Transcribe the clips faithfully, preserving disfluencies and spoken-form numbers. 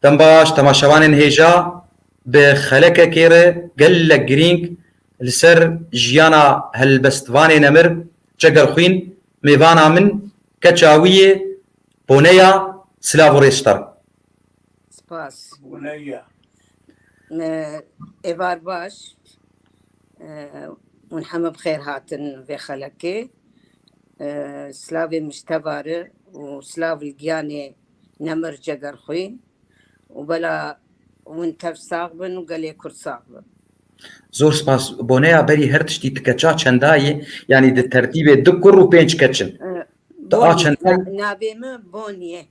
Dem baş, temaşevanên hêja, bi xelekekê re gelek girîng li ser jiyana helbestvanê nemir Cegerxwîn mêvana min, keça wî yê Boneya, silav û rêz ji te re. Spas. Boneya. Me, êvar baş. E, hûn heme bi xêr hatin vê xelekê. E, silavê min ji te ve re û silav li giyanê nemir Cegerxwîn û bela hûn tev sax bin û gelê Kurd sax bin. Zor spas. Boneya, berî her tiştî tu keça çenda yî? Yanî di tertîbê du kur û pênc keç in. E, tu a Bonye. Çenda? Na-, navê min Bonye.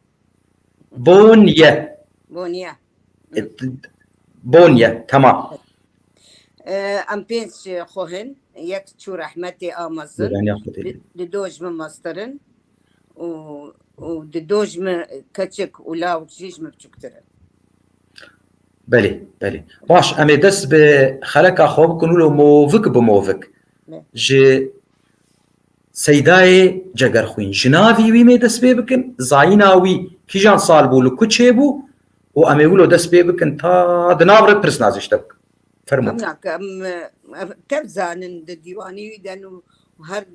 Bonye. Bonye. E, t-, Bonye, tamam. E, em pênc xwe hin, yek çû rehmetê a mezin, Bêraniya Xwedê. Di, di do ji min meztir in û, û di do ji min keçik û lawik jî ji min biçûktir in. Belê, belê. Baş, em ê dest bi xeleka xwe bikin wilo movik bi movik. Ne. Ji Seydayê Cegerxwîn, ji navî wî mê dest pê bikin, zayîna wî kîjan sal bû, li ku çêbû û em ê wilo dest pê bikin ta di nav re pirsna zî ji te bikin. Fermo. Em nake, em, em tev zanin di dîwanî wî de û her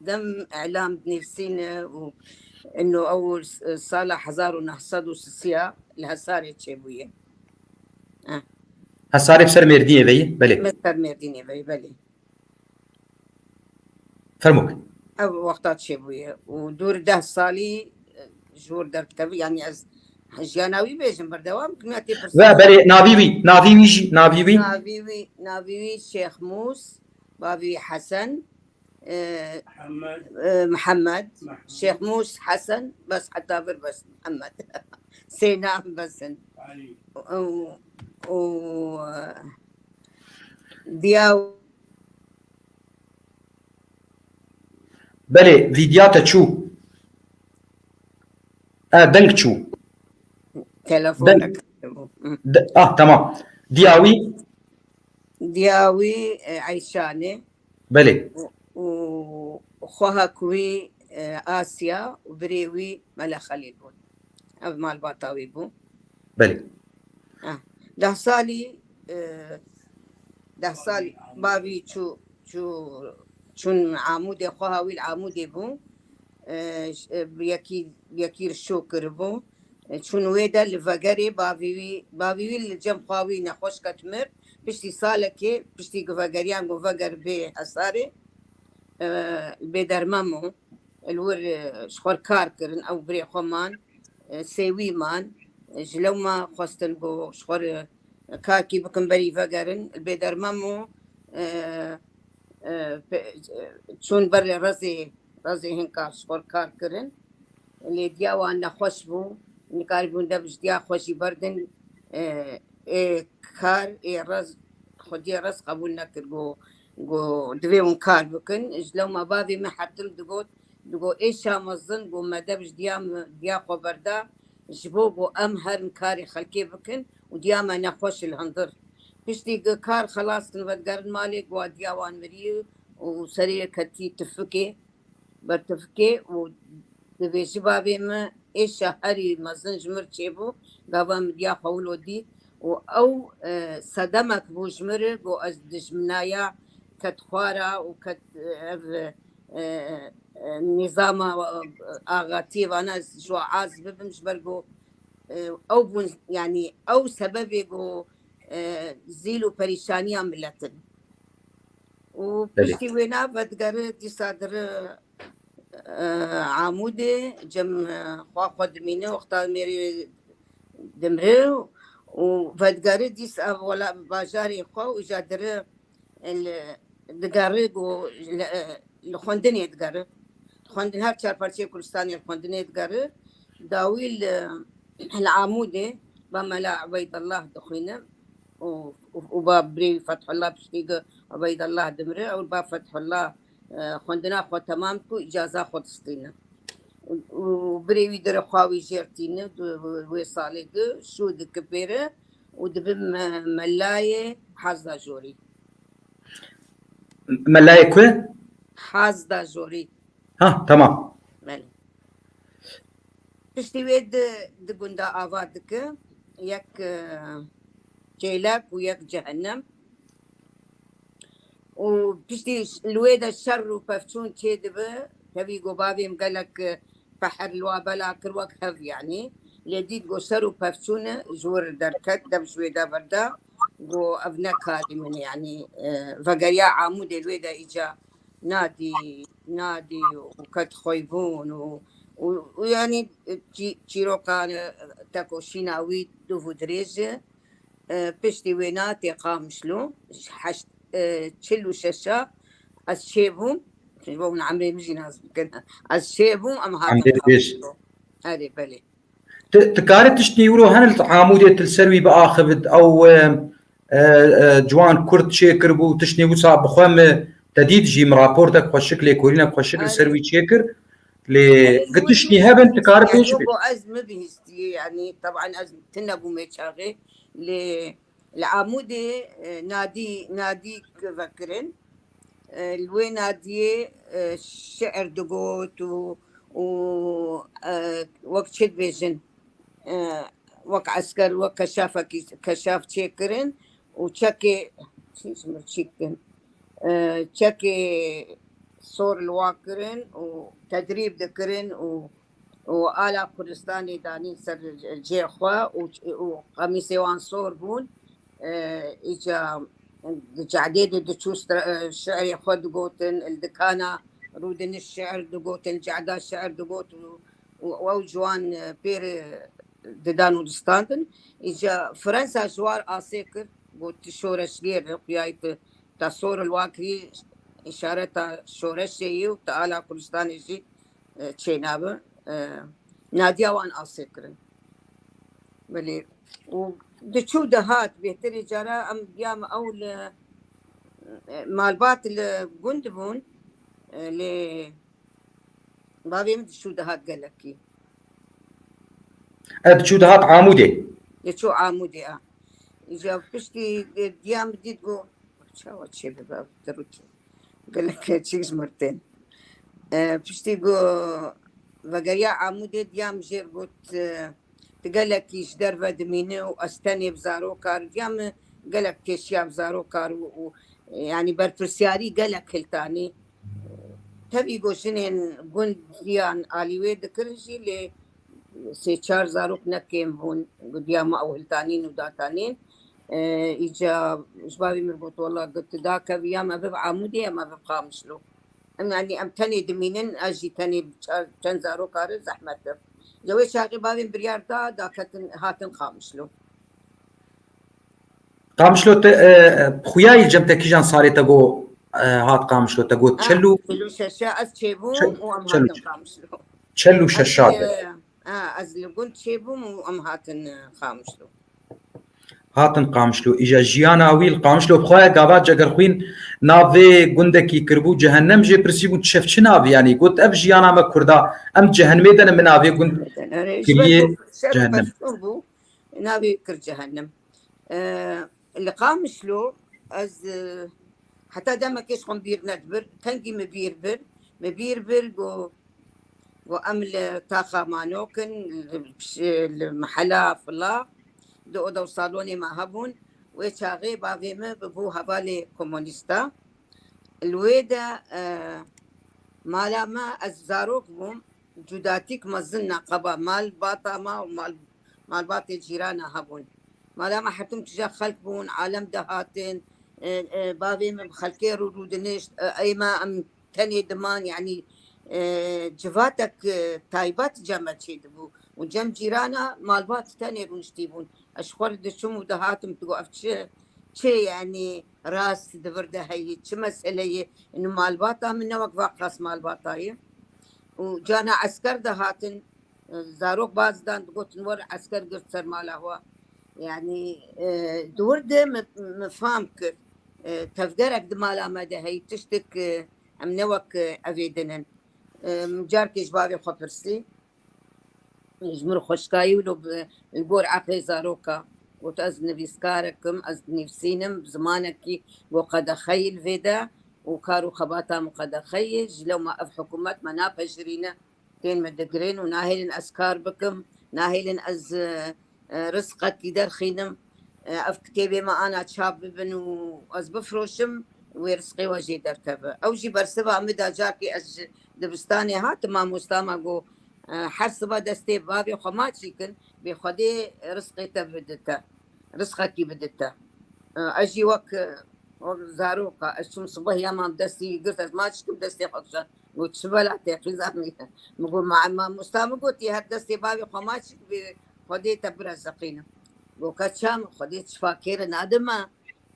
dem îlam dinivîsîne û ino ew sala hezar û neh sed û sisiya li Hesarê çêbûye. Eh. Hesarê bi ser Mêrdînê ve ye, belê. Bi ser Mêrdînê ve ye, belê. Fermo. Ev wexta çêbûye û dûr deh salî, e, ji wir derdikeve, yanî ez jiyana wî bêjim, berdewam kim ya tê pirsî? Ve berê navî wî, navî wî jî, navî wî? Navî wî, navî wî Şêx Mûs, bavî wî Hesen, e, Mihemed. E, Mihemed, Mihemed. Şêx Mûs, Hesen, bes heta vir bes Mihemed. Sê nav bes in. Alî. Û, û, e, diya Belê, vîdya te çû. E, deng çû. Telefon Deng. Te kiribû. Hı. De-, ah, tamam. Diya wî? Diya wî, e, Eyşanê. Belê. Û, û xwehek wî, e, Asya û birê wî Mele Xelîl bûn. Ev malbata wî bû. Belê. Ah, deh salî, e, deh salî bavî çû, çû, çûn Amûdê, xweha wî li Amûdê bû. E, ş-, e, yekî, yekî rişo kiribû. E, çûn wê de li vegerê bavî wî, bavî wî li cem xwe wî nexweş ket mir. Piştî salekê, piştî ku vegeriyan ku veger bê hesarê, e, bêderman bû. Li wir, e, ji xwe kar kirin, ew birê xwe man, e, sê wî man, e, ji lewma xwestin ku ji xwe re, e, karkî bikin berî vegerin, li bêderman bû, e, e, pe-, e, çûn ber rezê, rezê hin kar ji xwe kar kirin. Lê diya wan nexweş bû, nikaribûn dev ji diya xwe jî berdin, e, ê kar, ê rez, xwediyê rez qebûl nekir, got, got, divê hûn kar bikin. Ji lewma bavê min hetim digot, digot, êşa mezin, got, me dev ji diya min, diya xwe berda, ji bo, got, em herin karê xelkê bikin û diya me nexweş li hundir. Piştî ku kar xelas kin, vedigerin malê, got, diya wan mirî û serê ketî tifikê. Bertifikê û dibêjî, bavê min êşa herî mezin ji mir çêbû, gava min diya xwe wilo dît û ew, e, sedemek bû ji mir, got ez dijminaya ket xwara û ket, e, ev, e, e, nîzama, e, axatiyê vana ez ji we az bibim, ji ber got, e, ew bûn, yanî ew sebebê got, e, zîl û perîşaniya milet in. Û Belê. Piştî wêna vedigere dîsa dire, e, Amûdê, cem, e, xwe xwe dimîne, wexta mêrê dimre û vedigere dîsa wela bajarê xwe û îja dire, e, li, digere ku li, e, li xwendinê digere. Xwendin her çar parçeyê Kurdistanê li xwendinê digere. Dawî li, li Amûdê ba Mela Ubeydullah dixwîne. û, û, û ba birê wî Fethullah piştî ku Ubeydullah dimire, ew ba Fethullah, e, xwendina xwe temam ku îcaza xwe distîne. Û, û birê wî dire xwe wî jêr tîne, di wê salê ku şû dike pêre û dibe me-, melayê Hazda Jorî. Melayê ku? Hazda Jorî. Ha, tamam. Belê. Piştî wê di, di gunda ava dike, yek, e, çêlek û yek cehennem. Û piştî li wê de şer û pevçûn çêdibe, tevî ku bavê min gelek, e, peher li wa bela kir wek hev, yanî. Lê dît ku şer û pevçûn e, ji wir derket, dev ji wê de berda, ku ev ne karî min, yanî, e, vegeriya Amûdê li wê de îca nadî, nadî û ket xweybûn û, û, û yanî çî-, çîroka tekoşîna wî dûv û dirêj e. E, piştî wêna tê Qamişlo, heşt, e, çil û şeşa ez çêbûm. Ji bo min emrê min jî nas bikin. Ez çêbûm, em hatin Qamişlo. Erê, belê. Tu, tu kare tiştî wiro hene li Amûdê tu li ser wî biaxivit, ew, e, e, e, ciwan Kurd çêkiribû, tiştê wisa bi xwe mi te dît jî, mi raportek xweşik, lêkolînek xweşik li ser wî çêkir. Lê gi tiştî hebin, tu kare pêş bî. Bo ez mi bihîstiye, yanî, teban ez tune bûme çaxê, lê li Amûdê, e, nadî, nadî vekirin. E, li wê nadiyê, e, şiir digot û, û, e, wek çi dibêjin, e, wek esker, wek keşafekî, keşaf çêkirin û çekê, çi ji min çî dikin, e, çekê sor li wa kirin û tedrîb dikirin û û ala Kurdistanê danîn ser cihê xwe û, û qemîsê wan sor bûn. E, îca di cehdê de diçû stra-, e, şiirê xwe digotin, li dikana rûdiniş şiir digotin, cehda şiir digot û, û ew ji wan, e, pêr, e, didan û distandin. Îca Fransa ji war asê kir, got, "Tu şoreşgêr, rixuyayî tu te sor li wa kirî, îşareta şoreşê yî û tu ala Kurdistanê jî, e, çênabe." E, nadiya wan asê kirin. Belê. Û diçû dihat, bêhtirê cara em diyam ew li, e, malbat li gund bûn, e, lê bavê min diçû dihat gelekî. E, diçû dihat Amûdê. Diçû Amûdê, a. Îca piştî, e, diya min dît got, "Çawa çê bibe, dirûkê." Gelek çîk ji mir tên. E, piştî ku vegeriya Amûdê diya min jê got, e, "Tu gelekî ji derve dimîne û ez tenê bi zarokar." Diya min gelek pêşiya bi zarokar û, û, yanî berpirsiyarî gelek hiltanî. Tevî ku jinên gundiyan alî wê dikirin jî, lê sê çar zarok ne kêm bûn, gudiya me ew hiltanîn û datanîn. E, îca ji bavê min got, "Wela got tu dakevî ya me bibe Amûdê ya me bibe Qamişlo." Em, yanî em tenê dimînin, ez jî tenê çar, çend zaroka re zehmet e. Ji wê çaxê bavê min biryar da, daketin, hatin Qamişlo. Qamişlo te, e, e, xuya yî cem te kîjan salê te got, e, hat Qamişlo, te got çil û, çil û şeşe ez çêbûm û em hatin Qamişlo. Çil û şeşa de. E, ha, ez li gund çêbûm û em hatin, e, Qamişlo. Hatin Qamişlo. Îja jiyana wî li Qamişlo bi xwe ye, gava Cegerxwîn navê gundekî kiribû, cehennem jê pirsîbû, tu şev çi navê, yanî got, "Ev jiyana me Kurda, em cehennemê de ne, min navê gund kiriye cehennem." Navê kir cehennem. E, li Qamişlo ez, e, heta demekê ji xwe bîr nedibir, tengî min bîr bir, min bîr bir, got, got, "Em li taxa Manok in, li, li mehela fila, di oda û salonê me hebûn." Wê çaxê bavê min bibû hevalê komunîsta. Li wê de, e, mala me, ez zarok bûm, cudatîk mezin neqeba malbata me û mal-, malbatê cîrana hebûn. Mala me hetum tija xelk bûn, alem dihatin, e, e, bavê min bi xelkê rû rûdinişt, e, ê me em tenê diman, yanî, e, civatek, e, taybet cem me çêdibû û cem cîrana malbat tenê rûniştî bûn. Ez ji xwe re diçûm û dihatim, digot, "Ev çi, çi, yanî rast di vir de heye, çi mesele ye? Ino malbata min ne wek va qas malbata ye." Û cana esker dihatin, zarok baz dan, digotin, "Wer esker girt ser mala xwe." Yanî, e, di wir de min, min fam kir. E, tevgerek di mala me de heye, tiştek, e, em ne wek, e, evê din in. E, min carkê ji bavê xwe pirsî. Ji min re xweşikayî wilo bi, li gor eqlê zaroka. Got, "Ez nivîskarek im, ez dinivîsînim, bi zimanekî ku qedexe ye li vê de û kar û xebata min qedexe ye. Ji lewma ev hikûmet me napejirîne, tên me digirin û nahêlin ez kar bikim, nahêlin ez, e, e, rizqekî derxînim, e, ev kitêbê me ana çap bibin û ez bifroşim, wê rizqê we jê derkeve. Ew jî bersiva min da, carkê ez ji dibistanê hatim, mamosta me got, e, her siba destê bavê xwe maçî kin, bê Xwedê rizqê te bidite, rizqekî bidite. E, ez jî wek, e, wek zaroka, ez çûm sibehiya mam destî girt, ez maç kim destê xwe kişand. Got, çi bela te qîza min ye? Min got, ma-, mamosta min gotî, her destê bavê xwe maçî bê, Xwedê te birezeqînim. Got, ka çam, Xwedê çi fakêre nadime.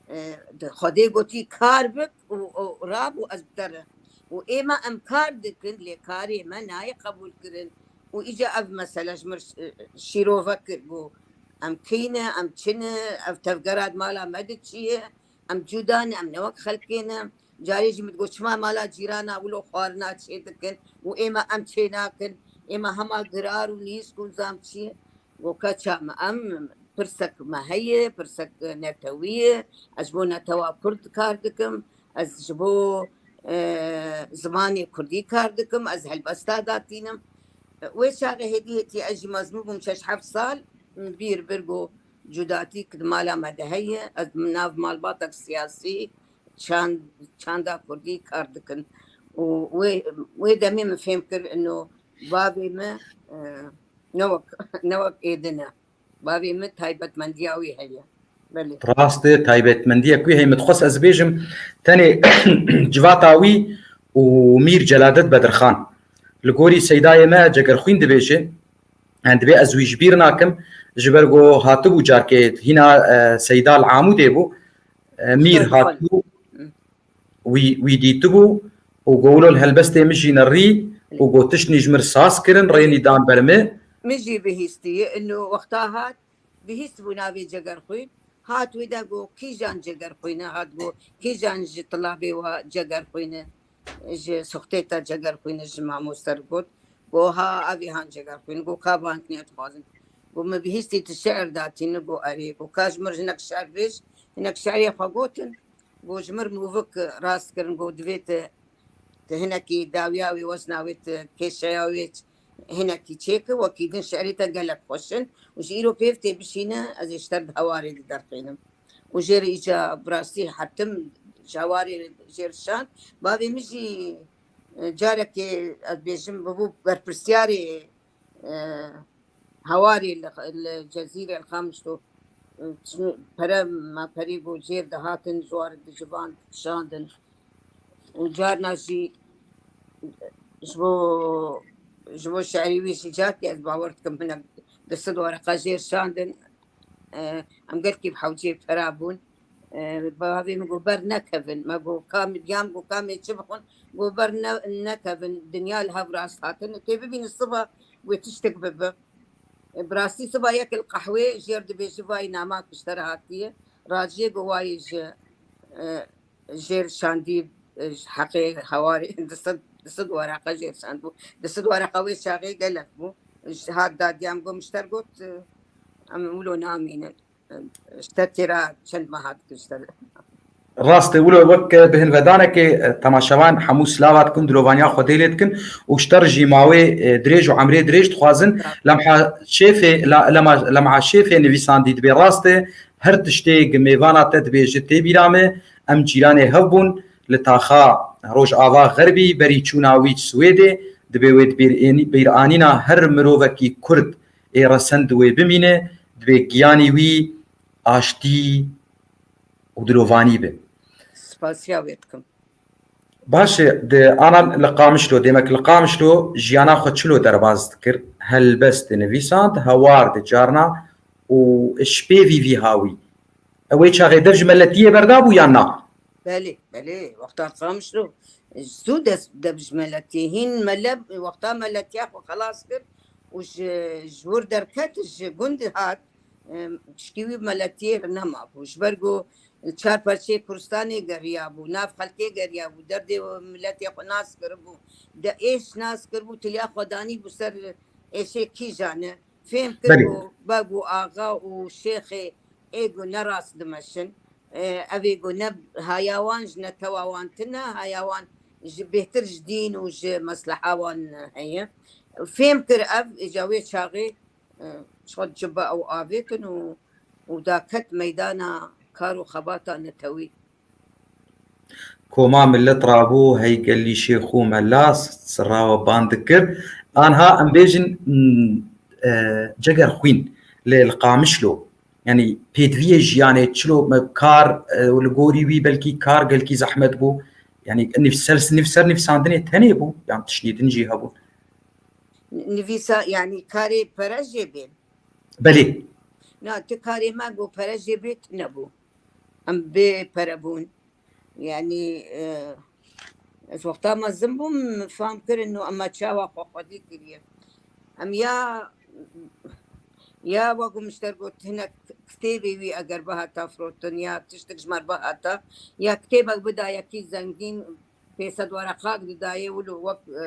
E, Xwedê gotî, kar bik û, û rabû ez bi te re. Û êma em kar dikin, lê karê me nayê qebûl kirin. Û îca ev mesele ji min, e, şîrove kir, got, em kî ne, em çi ne, ev tevgera di mala me de çi ye? Em cuda ne, em ne wek xelkê ne. Carê jî min digot, çima mala cîrana wilo xwarina çê dikin û êma em çê nakin? Êma hema girar û nîsk û nizam çi ye? Got, keça min, em pirsek me heye, pirsek netewî ye. Ez ji bo netewa kurd kar dikim. Ez ji bo, e, zimanê kurdî kar dikim. Ez helbesta datînim. Wê çaxê hêdî hêdî ez jî mezin bûm şeş heft sal. Bîr bir got, cudatî di mala me de heye. Ez nav malbatek siyasî, çand, çanda kurdî kar dikin. Û wê, wê demê min fêm kir, ino bavê me, e, ne wek, ne wek êdin e. Bavê min taybetmendiya wî heye. Belê. Rast e, taybetmendiyek wî heye. Min dixwest ez bêjim, tenê civata wî û Mîr Celadet Bedirxan li gorî Seydayê me Cegerxwîn dibêje. Yani dibê ez wî ji bîr nakim, ji ber ku hatibû carkê hîna, e, Seyda li Amûdê bû, e, Mîr hatibû, wî, wî dîtibû û got, wilo li helbestê min jî nerî û got, tiştnî ji min saz kirin, rênî dan ber min. Min jî bihîstiye, ino wexta hat, bihîst bû navê Cegerxwîn. Hat wê de got, kîjan Cegerxwîn e? Hat got, kîjan ji tilabê wa Cegerxwîn e? Ji Suxtê te Cegerxwîn e, ji mamoste re got. Got, ha, evî han Cegerxwîn. Got, ka van kinê dixwazin. Got, min bihîstî tu şiir datînî. Got, erê. Got, ka ji min re hinek şiir bêj. Hinek şiirê xwe gotin. Got, ji min re movik rast kirin. Got, divê tu, tu hinekî dawiya wê, wezna wê, tu kêşeya wê hinekî çêke, wekî din şiirê te gelek xweş in û ji îro pêv tê bişîne, ez ê ji te re di hewarê de derxînim. Û jê re îca bi rastî hetim ji hewarê jê re şand. Bavê min jî, e, carekê ez bêjim bibû berpirsiyarê, e, hewarê li, li Cezîrê, li Qamişlo, e, çi-, pere, ma perê ku jêr dihatin, ji war dicivand, dikişandin. Û carna jî ji bo, ji bo şiirê wî jî carkê ez bawer dikim hinek du sed wereqa jêr şandin. E, em gelkî bi hewcê pera bûn. E, bavê min got, ber nekevin. Me got, ka min diyam, got, ka mê çi bixwin? Got, ber ne-, nekevin. Dinya li hev rast hatin. Tê bibînin siba wê tiştek bibe. E, bi rastî siba yek li qehwê jêr dibêjî, vayî namak ji te re hatiye. Raciyê got, wayî ji, e, jêr şandî, e, ji heqê hewarê du sed, du sed wereqa jêr şand bû. Du sed wereqa wê çaxê gelek bû. Ji hat dadiyam got, min ji te re got, e, em wilo namînin. E, ji te têra çend meha dikin ji te re. Rast e, wilo wek, e, bihinvedanekê, e, temaşevan hemû silava dikin, dilovaniya Xwedê lê dikin û ji te re jî mawê, e, dirêj û emrê dirêj dixwazin. Lemha şêfê, la-, lema-, lemha şêfê nivîsandî dibê rast e, her tiştê gi mêvana te dibêje tê bîra me, em cîranê hev bûn, li taxa Rojava Xerbî, berî çûna wî Swêdê, dibê wê di bîr ênî-, bîranîna her mirovekî Kurd ê resend wê bimîne, dibê giyanî wî aştî û dilovanî be. Spasiya wê dikim. Baş e, di ana li Qamişlo, demek li Qamişlo jiyana xwe çilo derbaz dikir, helbest dinivîsand, hewar dicarna û ji pêvî vî hawî. Ew ê çaxê dev ji meletiyê berdabû yan na? Belê, belê. Wexta Qamişlo zû dest dev ji meletiyê. Hîn mele, wexta meletiya xwe xelas kir û ji, ji wir derket, ji gund hat, em, tişkî wî meletiyê re nemabû. Ji ber ku çar parçeyê Kurdistanê geriyabû, nav xelkê geriyabû, derdê miletê xwe nas kiribû, de êş nas kiribû, tiliya xwe danî bû ser êşê kîjan e. Fêm kir Belê. ku beg û axa û şêxê ê ku ne rast dimeşin. E, ev ê ku ne haya wan ji netewa wan tune, haya wan ji bêhtir ji dîn û ji mesleha wan heye. Fêm kir ev, îca wê çaxê e, çi xwe ciba ew avêtin û, û daket meydana kar û xebata netewî. Koma millet rabû, hey gelî şêx û mela, sira we ban dikir. Anha em bêjin, m, e, ceger xwîn lê li Qamişlo. Yanî pêdiviyê jiyanê çilo me kar, e, li gorî wî belkî kar gelkî zehmet bû. Yanî nivser, nivser nivsandinê tenê bû, yan tiştî din jî hebû. Nivîsa, yanî karê pere jê bê? Belê. Na, tu karê me go pere jê bê, tu nebû. Em bê pere bûn. Yanî, e, ez wexta mezin bûm, fam kirin û em me çawa xwe xwedî kiriye. Em ya, ya wek min ji te got, hinek kitêbê wî eger bihata firotin ya tiştik ji me bihata, ya kitêbek bida yekî zengîn, pêsed wereqak didayê wilo wek, e,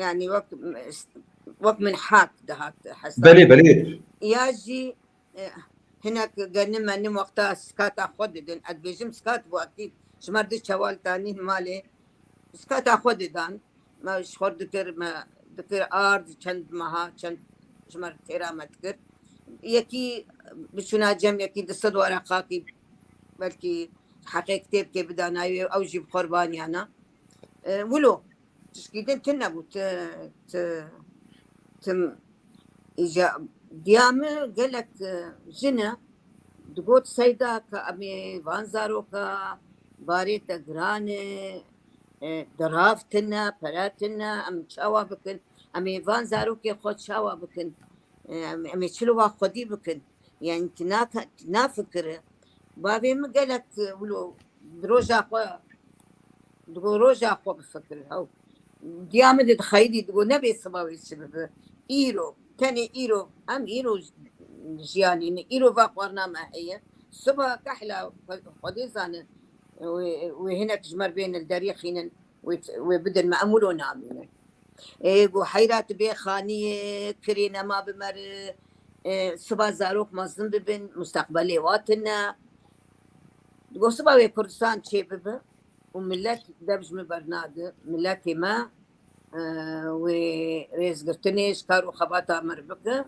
yanî wek, wek min hak dihat hesab. Belê, belê. Ya jî, e, hinek genim menim wexta skata xwe didin. Ez dibêjim skat bû, ekî ji me re du çewal tanîn malê. Skata xwe didan. Me ji xwe dikir, me dikir ard çend meha, çend ji me re têra me dikir. Yekî biçûna cem, yekî du sed wereqakî, belkî heqê kitêbkê bidana wê, ew jî bi qurbaniyana. E, wilo, tişkî din tune bû, ti, ti, tim, îca, diya min gelek, e, jin e, digot Seyda ka em ê van zaroka barê te giran e, e, dirav tune, pere tune, em çawa bikin? Em ê van zarokê xwe çawa bikin? E, em, em ê çilo wa xwedî bikin? Yanî tu naka-, tu nafikire. Bavê min gelek, e, wilo di roja xwe, digo roja xwe bifikir, hew. Diya min di dixeyidî, digo nebê siba wê çi bibe. Îro, tenê îro, em îro jiyanî ne, îro va xwarina me heye. Siba kehla Xwedê zane, wê, wê hinek ji me re bên li deriyê xînin, wê, wê bidin me, em wilo namînin. Ê, go heyra tu bê xaniyê, kirê nema bi me re, e, siba zarok mezin bibin, musteqbelê wa tune. Go siba wê Kurdistan çê bibe û millet dev ji min bernade. Milletê me, e, wê rêzgirtinê ji kar û xebata me re bike.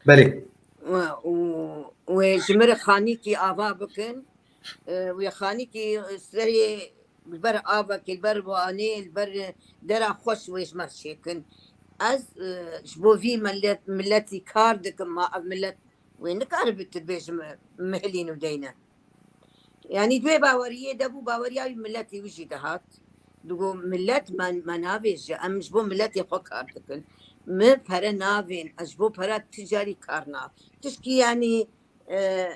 Belê. Û, û wê ji min re xanîkî ava bikin. E, wê xanîkî serê li ber avekê, li ber wanê, li ber dera xweş wê ji me re çêkin. Ez, e, ji bo vî millet, milletî kar dikim, ma ev millet wê nikaribe tu bêjim, e, mihilîn û deyne. Yanî di wê baweriyê de bû, baweriya wî milletê wî jî dihat. Digo millet me, me navêje, em ji bo milletê xwe kar dikin. Min pere navên, ez ji bo pere tu carî kar na. Tişkî yanî, e,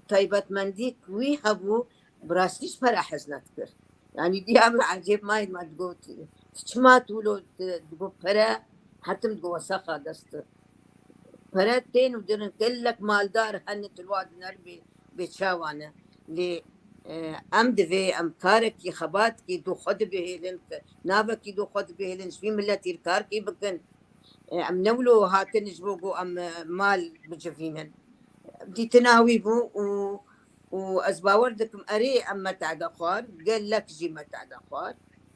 taybetmendîk wî hebû, bi rastî ji pere hez nedikir. Yanî diya min ecêb mayî me digot, tu çima tu wilo, tu, digot pere, her tim digot wesexa dest. Pere tên û dirin gelek maldar hene tu li wa dineribê bê çawa ne. Lê, e, em divê em karekî xebatkî do xwe dibihêlin, navekî do xwe dibihêlin, ji vî milletî kar kî bikin. E, em ne wilo hatin ji bo ku em, e, mal bicivînin. Dîtina wî bû û, û ez bawer dikim erê em me tade xwar, gelek jî me tade xwar.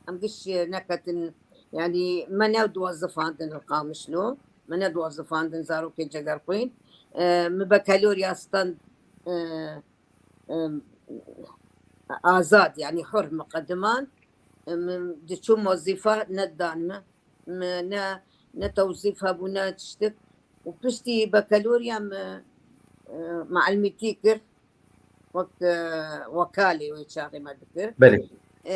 Em giş neketin, yanî me ne diwazifandin li Qamişlo, me ne diwazifandin zarokê cegerxwîn. E, min bekelorya stand, e, e, azad, yanî hur miqediman, e, min diçûm wezîfa nedan min. Mi ne, ne tewzîf hebû, ne tiştik. Û piştî bekeloriya mi, e, meelmîtî kir. Wek, e, wekalê wê çaxê me dikir. Belê. E,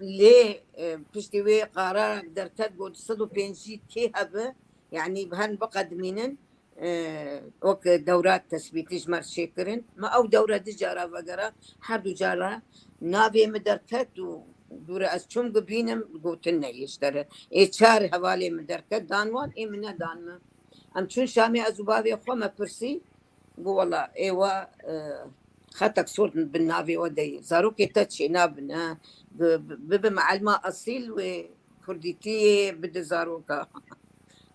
lê, e, piştî wê qararak derket, got sed û pêncî kê hebe, yanî bi herin biqedimînin, e, wek dewra tesbîtî ji me re çêkirin. Me ew dewre du cara vegera, her du cara navê min derket û dûre ez çûm bibînim, gotin neyê ji te re. Ê çar hevalê min derket, dan wan, ê min nedan min. Em çûn Şamê, ez û bavê xwe me pirsî, got, wela, ê we, e, xetek sor bi navê we de ye. Zarokê te çênabin, e, bi, bi, bibe meelma esîl wê kurdîtiyê bide zaroka.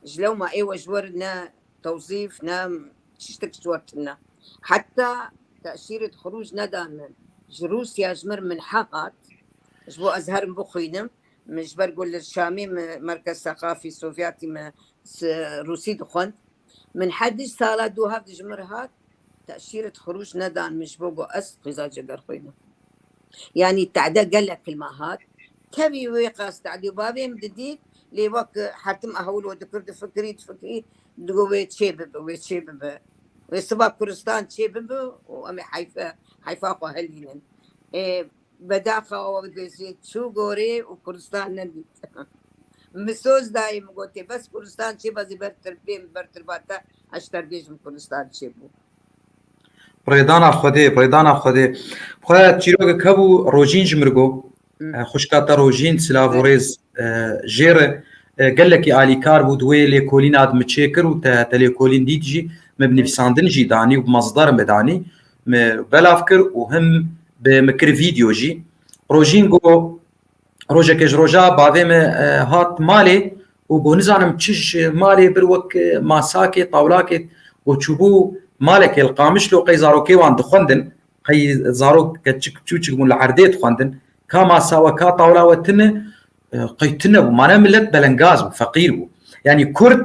Ji lewma ê we ji we re ne tewzîf, ne tiştek ji we tune. Heta teşîret xuruc nedan min. Ji Rûsya ji min re minhe hat. Ji bo ez herim bixwînim. Min ji ber ku li Şamê min Merkez Seqafî Sovyetî min s-, Rûsî dixwend. Min hedî sala du heft ji mir hat, teşîret xirûç nedan min ji bo ku ez qîza cegerxwînim. Yanî tehde gelek kilma hat. Tevî wê qas tehdî bavê min didît, lê wek hertim ehwil we dikir, difikirî, difikirî, digo wê çê bibe, wê çê bibe. Wê siba Kurdistan çê bibe û em ê heyfe, heyfa xwe helînin. Ê, bedaxa we dibêjê çû gorê û Kurdistan nedît. Min soz dayê, min gotê, bes Kurdistan çê bezî ber tir-, bêm ber tirbate, ez ji te bêjim Kurdistan çê bû. Rêdana Xwedê, rêdana Xwedê. Xwe çîrokek hebû, Rojîn ji mir got, Hmm. e, xwişka te Rojîn, silav û Evet. rêz, e, jê re, e, gelekî alîkar bû, di wê lêkolîna de min çêkir û te, te lêkolîn dît jî, min bi Evet. nivîsandin jî danî û bi masdar min danî, min belav kir û him bi min kir vîdeo jî. Rojîn got, rojekê ji roja bavê min, e, hat malê û got, nizanim çi ji malê bir wek, e, masakê, tawlakê, got, çûbû malekê li Qamişlo qey zarokê wan dixwendin, qey zarok keçik çûçik bûn li erdê dixwendin, ka masa we, ka tawla we tune, e, qey tune bû. Mane milet belengaz bû, feqîr bû. Yanî Kurd,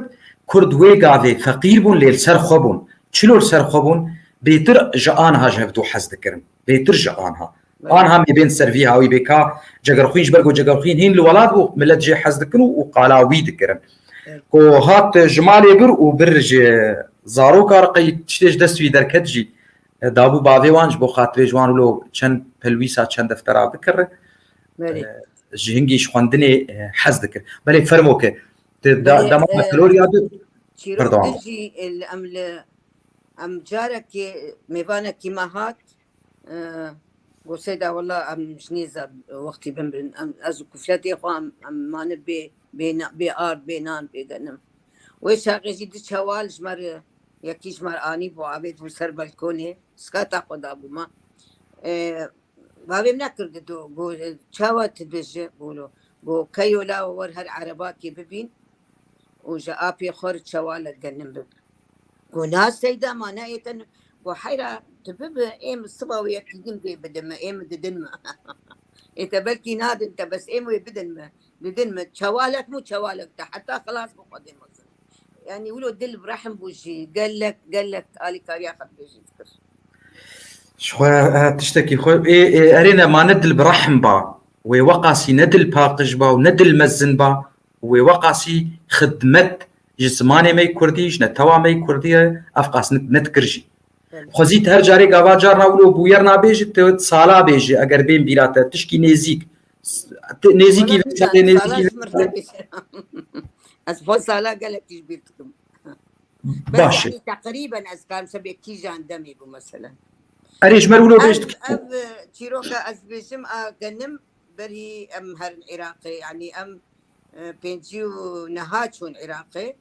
Kurd wê gavê feqîr bûn, lê li ser xwe bûn. Çilo li ser xwe bûn? Bêtir ji anha ji hevdû hez dikirin. Bêtir ji anha. Evet. Anha mê bên ser vî hawî bê ka Cegerxwîn, ji ber ku Cegerxwîn hîn li welat bû, milet jê hez dikin û, û qala wî dikirin. Evet. Ku hat ji malê bir û bir ji zaroka re qey tiştê ji dest wî derket jî, e, dabû bavê wan ji bo xatirê ji wan wilo çend pelwîsa, çend deftera bikire. Belê. E, ji hingî ji xwendinê, e, hez dikir. Belê fermo ke. Te da-, Belê, dema e, me Florya de çîrok berdewam. Din jî, e, li em li, em carekê mêvanekî me hat, e, got, Seyda, wela em ji nêza wextî bimirin. Em, ez û kufletê xwe em, em mane bê, bê na-, bê ard, bê nan, bê genim. Wê çaxê jî du çewal ji me re, yekî ji me re anî bû, avêt bû ser balkonê, skata xwe dabû me. E, Bavê min nekir dido, got, çawa tu dibêjî? Got, got, keyo la wer her erebakê bibîn û ji apê xwe re çewalek genim bibe. Got, na Seyda, ma ne ê te n-, got, heyra tu bibe, ê min siba wê yekî din dê bidin me, ê min didin me. Ê te belkî nadin te, bes ê min wê bidin me, didin me. Çewalek mû çewalek te, heta xilas bi Xwedê mezin. Yanî wilo dil bi rehm bû jî, gelek, gelek alîkariya xelkê jî dikir. Ji xwe, e, tiştekî xwe, ê, ê, erê ne, ma ne dil bi rehm ba, wê weqasî ne dil paqij ba û ne dil mezin ba, wê weqasî xidmet ji zimanê me yê kurdî, ji netewa me yê kurdî re ev qas ne, nedikir jî. Evet. Xwezî tu her carê gava carna wilo bûyer nabêjî, tu sala bêjî, eger bên bîra te, tişkî nêzîk. S-, tu nêzîkî Wala vê bican, salê, nêzîkî sala vê ji min salê. Re bêjî. Ez xwe sala gelek tî ji bîr dikim. Bes Baş e. Yanî teqrîben ez karim sebê kîjan demê bû meselen. Erê, ji me re wilo bêj Ev, dikî. Ev, e, çîroka ez bêjim a genim berî em herin Iraqê, yanî em, e, pêncî û neha çûn Iraqê,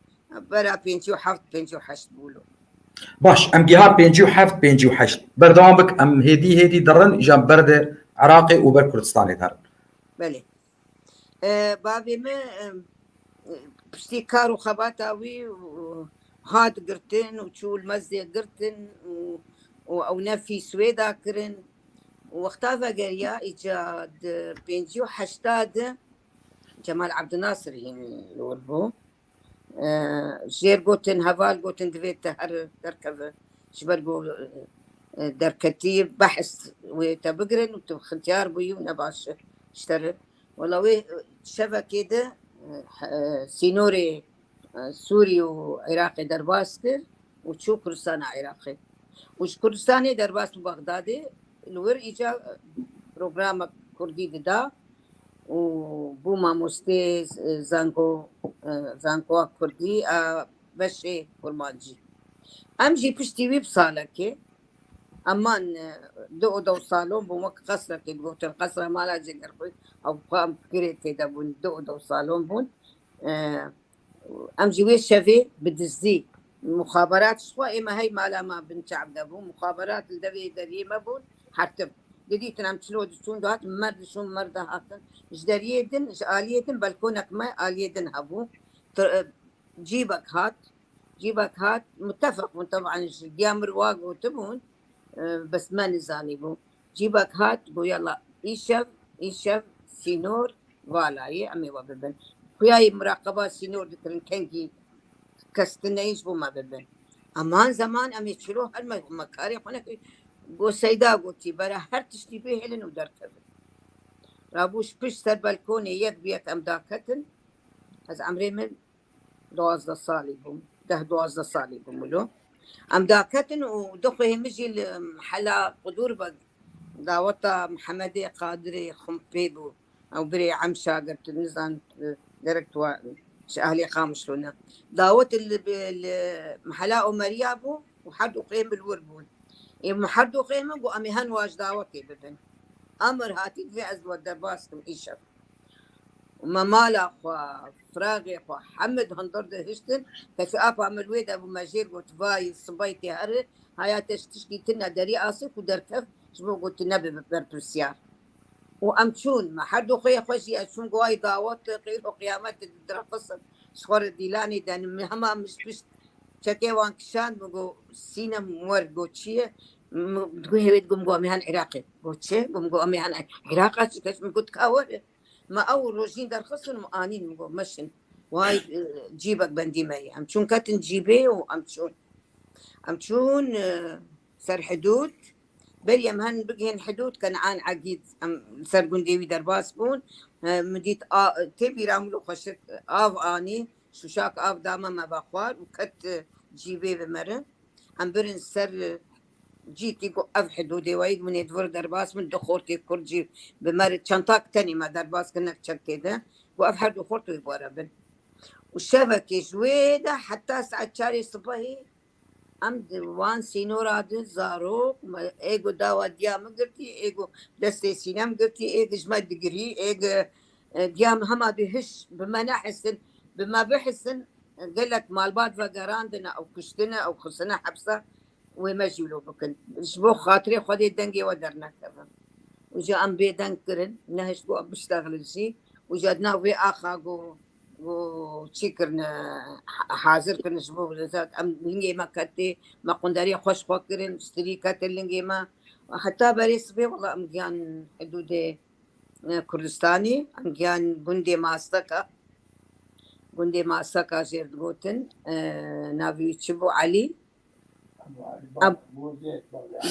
bera pêncî û heft, pêncî û heşt bû lo. Baş, em giha pêncî û heft, pêncî û heşt. Berdewam bik, em hêdî hêdî dirin, îja ber de Iraqê û ber Kurdistanê derin. Belê. E, bavê me, e, piştî kar û xebata wî û hat girtin û çû li Mezdê girtin û, û ew nefî Swêda kirin û wexta vegeriya îca di pêncî û heşta de Cemal Abdinasir hîn li wir bû. E, jêr gotin, heval gotin, divê te here derkeve. Ji ber ku, e, derketî behs wê te bigirin û tu xintiyar bûyî û ne baş e ji te re. Wela wê, e, şevekê de, e, he-, e, sînorê, e, Sûrî û Iraqê derbas kir û çû Kurdistana Iraqê. Û ji Kurdistanê derbas bû Bexdadê, li wir îca, e, programek kurdî dida û bû mamostê, e, zango, e, zangoya kurdî a beşê kurmancî. Em jî piştî wî bi salekê, eman, e, du oda û salon bûn, wek qesrekê digotin, qesra mala Cegerxwîn, ew xwe em fikirê tê de bûn, du oda û salon bûn. E, Em jî wê şevê bi dizdî, muxaberat ji xwe ê me hey mala me bin çav de bû. Muxaberat li devê deriyê me bûn, hertim. Didîtin em çilo diçûn dihatin, mer diçûn, mer dihatin. Ji deriyê din, ji aliyê din belkonek me aliyê din hebû. T-, e, cîbek hat, cîbek hat, mutefeq bûn teban ji diya mir wa gotibûn, e, bes me nizanîbû. Cîbek hat, got, yala, îşev, îşev sînor vala ye, em ê we bibin. Xuya ye muraqeba sînor dikirin, kengî kestineyî ji bo me bibin. Eman zeman em ê çilo her me, me karê xwe nekir. Go Seyda gotî, bera her tiştî bê hêlin û derkevin. Rabû ji pişt ser belkonê yek bi yek em daketin. Ez emrê min duwazdeh salî bûm, deh duwazdeh salî bûm wilo. Em daketin û du xwehê min jî li hela Qudûr ve daweta Mihemedê Qadirê Xumpê bû. Ew birê em şagirtin, nizan, gerek tu wa-, ji ehlê Qamişlo ne. Dawet li, li Mihela Omeriya bû û her du xwehê min li wir bûn. Ê min her du xwehê min got, em ê hen wa ji dawetê bibin. Emir hatî divê ez we derbas kim îşev. Û me mala xwe, firaxê xwe, hemid hundir dihiştin. Keçû apa min wê de bû, me jêr got, vay, sibay tê here, haya te ji tiştî tune derî asê ku derkev, ji bo got tu nebe berpirsiyar. Û em çûn, me her du xweyê xwe jî, ez çûn go ay dawet, qîr û qiyamet diraxisin. Ji xwe re dîlanê denim, min hema min ji pişt çekê wan kişand, min got, Sînem wer, got, çi ye? Min, digo hêvê digo, min got, em ê hen Iraqê. Got, çi? Got, min got, em ê hen Iraqa, çi kes? Min got, ka were. Me ew rojîn derxistin, min anîn, min got, meşin. Way, e, cîbek bendî me ye. Em çûn ketin cîbê û em çûn. Em çûn, e, ser hidûd. Berî em hen bigihên hidûd, Kenan Egîd, em ser gundê wî derbas bûn. E, min dît a-, tê bîra min û xweşik av anî, şûşak av da me, me vexwar û ket, e, cîbê bi me re. Em birin ser, e, cîtî ku ev hidûdê wayî min ê di vir derbas bin, du xortê kurd jî bi me re, çentak tenê me derbas kir, nek çek tê de. Ku ev her du xort wê bi we re bin. Û şevekê ji wê de heta saet çarê sibehê em di wan sînora de zarok, me, ê ku dawa diya min girtî, ê ku destê Sînem girtî, ê ku ji me digirî, ê ku, e, diya min hema dihiş, bi me nehisin, bi me bihisin, e, gelek malbat vegerandine, ew kuştine, ew xistine hepse, wê me jî wilo bikin. Ji bo xatirê Xwedê dengê we dernekevin. Û ji em bêdeng kirin, nehişt ku em biştexilin jî. Û ji nav vê axa ku, ku çî kirine, ha-, hazir kirine ji bo em lingê me ketê, me qunderê xweş xwe kirin, strî kete lingê me. Heta berê sibê wela em giyan hidûdê, e, Kurdistanê, em giyan gundê Maseka. Gundê Maseka jêr digotin, e, navê wî çi bû? Elî. Em,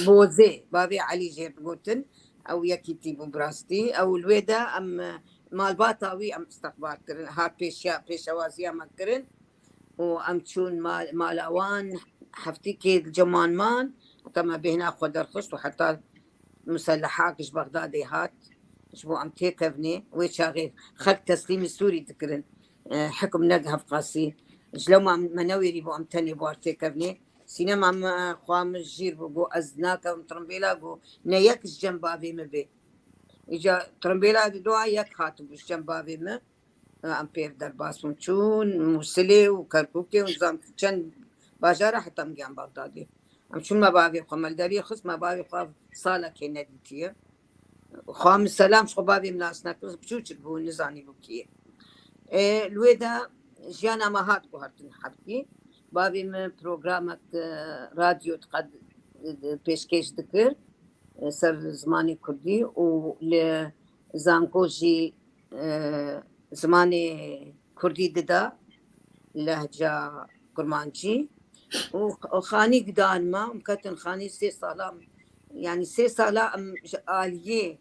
Bozê, bavê Elî jê digotin. Ew yekîtî bû bi rastî. Ew li wê de em, e, malbata wî em istiqbal kirin. Hat pêşiya, pêşewaziya me kirin. Û em çûn ma-, mala wan, heftîkê li cem wan man. Heta me bêhna xwe derxist û heta muselehak ji Bexdadê hat. Ji bo em têkevnê, wê çaxê xelk teslîmî Sûrî dikirin. E, hikim ne hevqasî. Ji lewma me newêrî bû em tenê bi war têkevnê. Sînema me, xwa min jîr bû, got, ez nakevim tirimbêla, got, ne yek ji cem bavê min bê. Îca tirimbêla di dua yek hatibû ji cem bavê min. Em pêv derbas bûn, çûn Mûsilê û Kerkûkê û nizam çend bajara, heta em giyan Bexdadê. Em çûn me bavê xwe, me li deriyê xist, me bavê xwe salekê nedîtiye. Xwe min selam ji xwe bavê min nas nekir, biçûçik bû, nizanî bû kî ye. Ê, li wê de jiyana me hat guhertin hebkî. Bavê min programek, e, radyo diqed-, e, pêşkêş dikir, e, ser zimanê kurdî û li zanko jî, e, zimanê kurdî dida, lehca kurmancî. Û, û xanî gidan me, em ketin xanî sê sala, yanî sê sala em ji aliyê,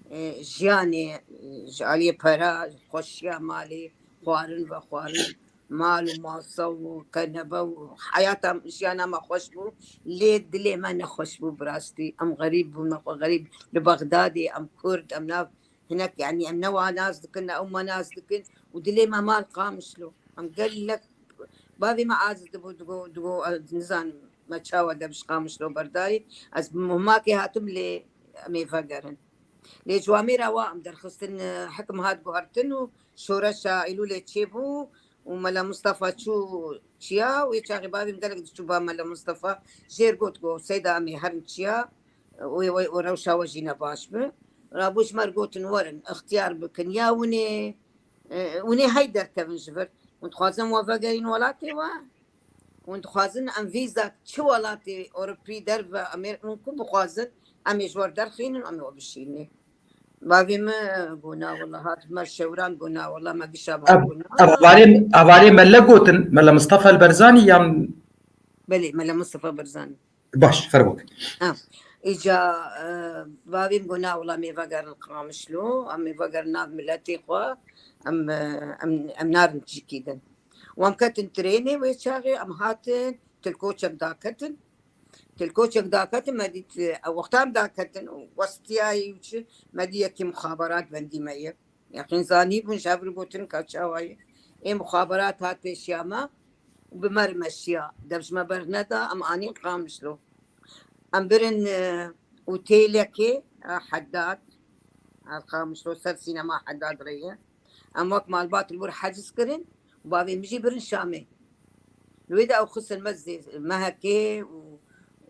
e, jiyanê, e, ji aliyê pera, xweşiya malê, xwarin vexwarin, mal û masa û kenebe û heyata, jiyana me xweş bû. Lê dilê me nexweş bû bi rastî. Em xerîb bûn, me xwe xerîb, li Bexdadê em kurd, em nav hinek, yanî em ne wa nas dikin, ne ew me nas dikin û dilê me mal Qamişlo. Em gelek, bavê me aciz dibû, digo, digo, ez nizanim me çawa de bi ji Qamişlo berdarî. Ez bi muhmakê hatim, lê em ê vegerin. Lê ji wa mêra wa em derxistin, e, hikim hat guhertin û şoreşa Eylûlê çêbû û Mela Mistefa çû çiya, wê çaxê bavê min gelek diçû ba Mela Mistefa, jêr got, got, Seyda, em ê herin çiya, wê, wê, wê rewşa we jî ne baş bi. Rabû ji me re gotin, werin, ixtiyar bikin, ya hûn ê, e, hûn ê hey derkevin ji vir. Hûn dixwazin we vegerîn welatê we? Hûn dixwazin em vîza çi welatê Ewropî, derve Amer-, hûn ku bixwazin, em ê ji we re derxînin, em ê we bişînin. Bavê min got na wela, hat me şewran got na wela, me gişa bavê got na. Ev, ev hevalê, hevalê Mele gotin, Mele Mistefa el Berzanî yan? Belê, Mele Mistefa Berzanî. Baş, fermo ke. Ha. Îca, e, bavê min got na wela, em ê vegerin Qamişlo, em ê vegerin nav miletê xwe, em, e, em, em narin cîkî din. Û em ketin trênê wê çaxê, em hatin, tilkoçek daketin. Tilkoçek daketin, me dît, e, wexta em daketin, westiyayî û çi, me dî yekî muxaberat bendî me ye. Yaqîn zanîbûn, ji hev re gotin ka çawa ye. Ê muxaberat hat pêşiya me û bi me re meşiya. Dev ji me berneda, em anîn Qamişlo. Em birin, e, otêlekê, e, Heddad. Qamişlo ser sînema Heddad re ye. Em wek malbat li wir heciz kirin û bavê min jî birin Şamê. Li wê de ew xistin me zê-, mehekê û,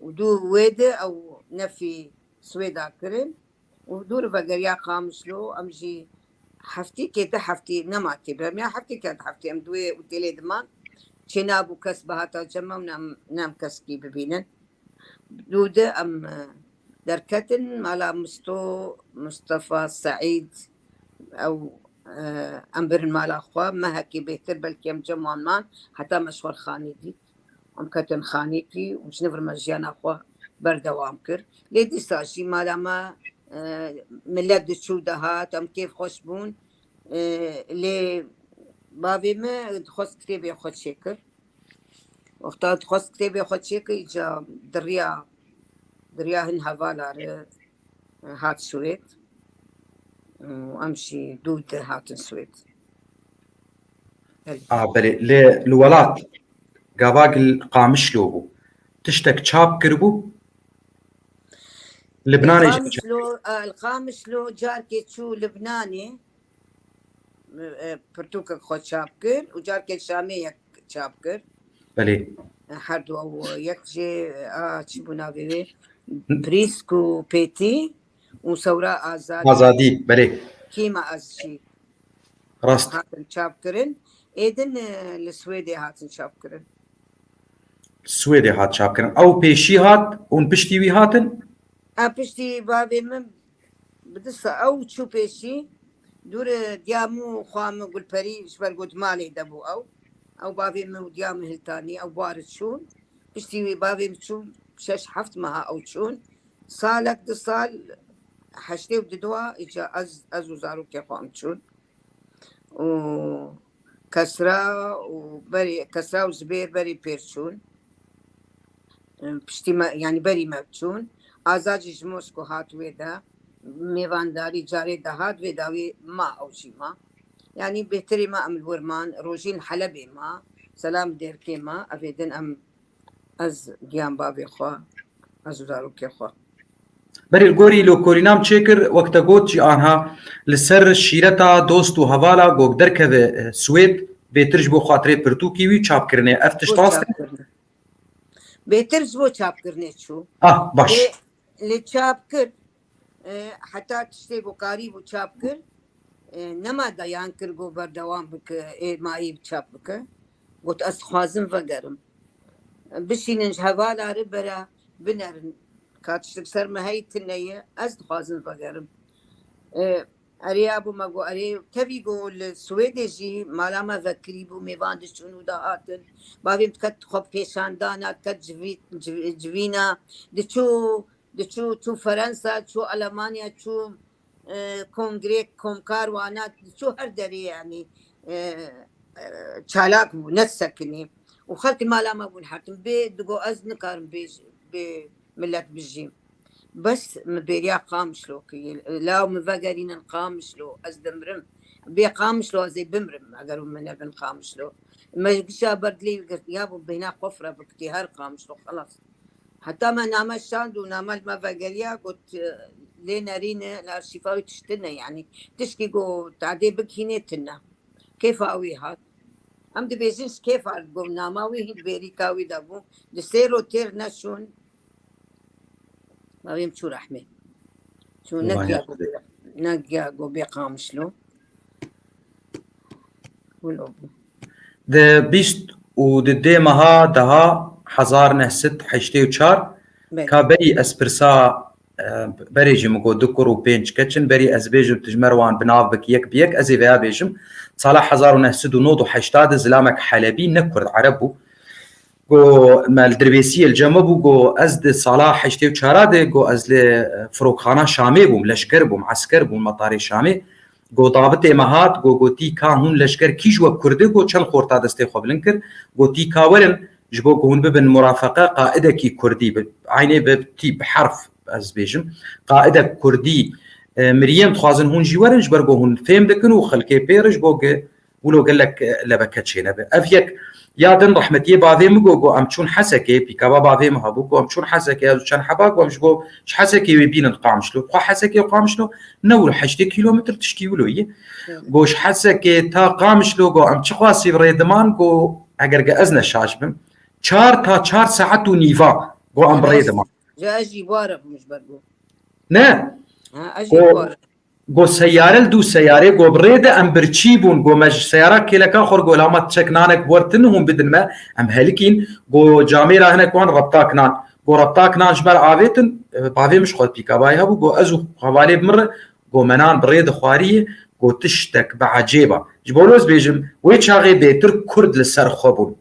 û dû wê de ew nefî Swêda kirin û dû li vegeriya Qamişlo. Em jî heftîkê di heftî nema tê, bermiya heftîkê di heftî em di wê otêlê diman. Çênabû kes bihata cem me û nem, nem keskî bibînin. Dû de em, e, derketin mala Misto, Mistefa, Seîd, ew, e, em birin mala xwe, mehekî bêhtir belkî em cem wan man, heta me ji xwe xanî dît. Em ketin xanîkî û ji nivir me jiyana xwe berdewam kir. Lê dîsa jî mala me, e, milet diçû dihat, em kêfxweş bûn. E, lê bavê min dixwest kitêbê xwe çêkir. Wexta dixwest kitêbê xwe çêkir, îca di riya, di riya hin hevala re hat Swêd. Û em jî dû di hatin Swêd. Belê. A, belê. Lê li welat, gava li Qamişlo bû, tiştek çap kiribû? Li Libnanê jî Qamişlo, a, li Qamişlo carkê çû Libnanê, e, pirtûkek xwe çap kir û carkê Şamê yek çap kir. Belê. Her du ew yek jê, a, çi bû navê wê? Prîsk û Pêtî û Sewra Azadî. Azadî, belê. Kîma ez jî. Rast. Hatin çap kirin. Êdin, e, li Swêdê hatin çap kirin. Swêdê hat çap kirin. Ew pêşî hat û piştî wî hatin? A, piştî bavê min bi du sa-, ew çû pêşî, dû re diya min û xwa min Gulperî ji ber got malê de bû ew. Ew bavê min û diya min hiltanî, ew bar çûn. Piştî wî bavê min çû, şeş heft meha ew çûn. Salek, du sal, heştê û du dua, îca ez, ez û zarokê xwe em çûn. Û Kesra û berî, Kesra û Zibêr berî pêr çûn. Piştî me, yanî berî me çûn. Azad jî ji Mosko hat wê de. Mêvandarî carê de hat, vê dawî ma ew jî ma. Yanî bêhtirê me em li wir man, rojîn Helebê ma, Selam Dêrkê ma, evê din em Ez giyan bavê xwe, ez û zarokê xwe. Berî li gorî lokorînam çêkir, wek te got jî anha li ser şîreta dost û hevala gok derkeve, e, Swêd, bêtir ji bo xatirê pirtûkî wî çapkirinê. Ev tişt rast e? Bêtir ji bo çapkirinê çû. Ah, baş. Lê, lê çap kir, e, heta tiştê ku karîbû çap kir, e, nema dayan kir ku berdewam bike, ê mayî çap bike. Got, ez dixwazim vegerim. Bişînin ji hevala re bera binerin. Ka tiştek ser me heyî tune ye, ez dixwazim vegerim. E, erê ya bû me got, erê tevî got li Swêdê jî mala me vekirî bû, mêvan diçûn û dahatin. Bavê min diket xwe pêşandana, diket civî-, civ-, civîna, diçû Diçû, çû Ferensa, çû Alemanya, çû, e, kongrê, komkar wana, diçû her derê, yanî, e, e, çalak bû, ne sekinî. Û xelkê mala me bûn hetim. Bê, digo, ez nikarim bê, bê milet bijîm. Bes min bêriya Qamişlo kiriye. Law min vegerînin Qamişlo, ez dimirim. Bê Qamişlo ez ê bimirim, eger hûn min nebin Qamişlo. Me gişa ber dilê wî girt, ya bû bêhna qofre bikitî her Qamişlo, xelas. Heta me name şand û name li me vegeriya, got, lê nerîne, li arşîfa wî tişt tune, yanî tişkî got tadê bikînê tune. Kêfa wî hat. Em dibêjin ji kêfa got nama wî hîn bêrîka wî de bû. Di sêr û têr neşûn. Bavê min çû rehmê. Çû negiya got bê, negiya got bê Qamişlo. Wilo bû. Di bîst û di dê meha deha hezar neh sed heştê û çar, belê, ka berî ez pirsa e, berê jî min got du kur û pênc keç in. Berî ez bêjim tu ji me re wan bi nav bik yek bi yek. Ez ê veya bêjim. Sala hezar û neh sed û nod û heştê de zilamek Helebî ne Kurd, Ereb bû. Go me li Dirbêsiyê li cem bû, go ez di sala heştê û çar de, go ez li, e, firokxana Şamê bûm, leşker bûm, esker bûm, metarê Şamê. Go dabitê me hat, go gotî ka hûn leşker kî ji we Kurd e, go çend xorta destê xwe bilind kir. Gotî ka werin, ji bo ku hûn bibin murafeqe qaidekî Kurdî, bi, eynê bi tî, bi herf ez bêjim, qaidek Kurdî, e, miriyê em dixwazin hûn jî werin, ji ber ku hûn fêm dikin û xelkê pê re ji bo ku wilo gelek, e, lebeke çênebe. Ev yek ya din rehmetiyê bavê min got, got, em çûn Hesekê, pîkaba bavê min hebû, got, em çûn Hesekê, ez û çend heba, got, em ji bo, ji Hesekê wê bînin Qamişlo. Xwe Hesekê û Qamişlo ne wilo heştê kîlometr tişkî wilo ye. Evet. Got, ji Hesekê ta Qamişlo, got, em çiqasî bi rê diman, got, eger ge ez ne şaş bim, çar ta çar saet û nîva, got, em bi rê diman. Ji ez jî ware bûm ji ber got. Ne? Ha, ez jî ware. Go seyare li dû seyarê, go bi rê de em birçî bûn, go me ji seyara kêleka xwe re go, "La me çek nanek wertin hûn bidin me, em helikîn." Go camêra hinek wan rebtak nan. Go rebtak nan ji me re avêtin, e, bavê min ji xwe pîkabayê hebû, go ez û hevalê bi min re, go me nan bi rê de xwariyê, go tiştek bi ecêb e. Ji bo wilo ez bêjim, wê çaxê bêtir Kurd li ser xwe bûn.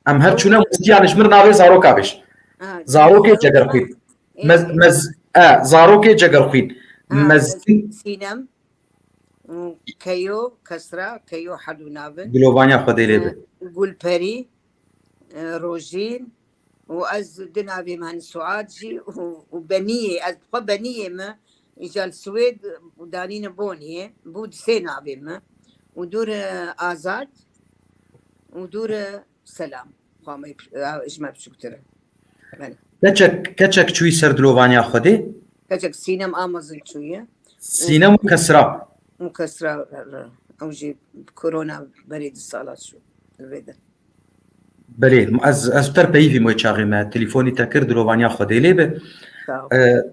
Em her çûne mûzikiyan ji min re navê zaroka bêj. Ha, zarokê Cegerxwîn. Ê, Mez, mez, e, zarokê Cegerxwîn. Ha, Mezin. Sînem, û Keyo, Kesra, Keyo herdû navin. Dilovaniya Xwedê lê be. E, Gulperî, e, Rojîn, û ez di navê min hani Suad jî û, û Beniyê, ez bi xwe Beniyê me, îca li Swêd û danîne Boniyê, bû di sê navê me. Û dûr, e, Azad, û dûr, e, Selam. Xwe me, e, ji me biçûktir e. Belê. Keçek, keçek çûyî ser dilovaniya Xwedê? Keçek Sînem a mezin çûye. Sînem û Kesra. Û Kesra, e, ew jî korona berê du sala çû. Li vê de. Belê, ez, ez ter peyivîm wê çaxê me. Telefonî te kir, dilovaniya Xwedê lê be. Sağ ol. E,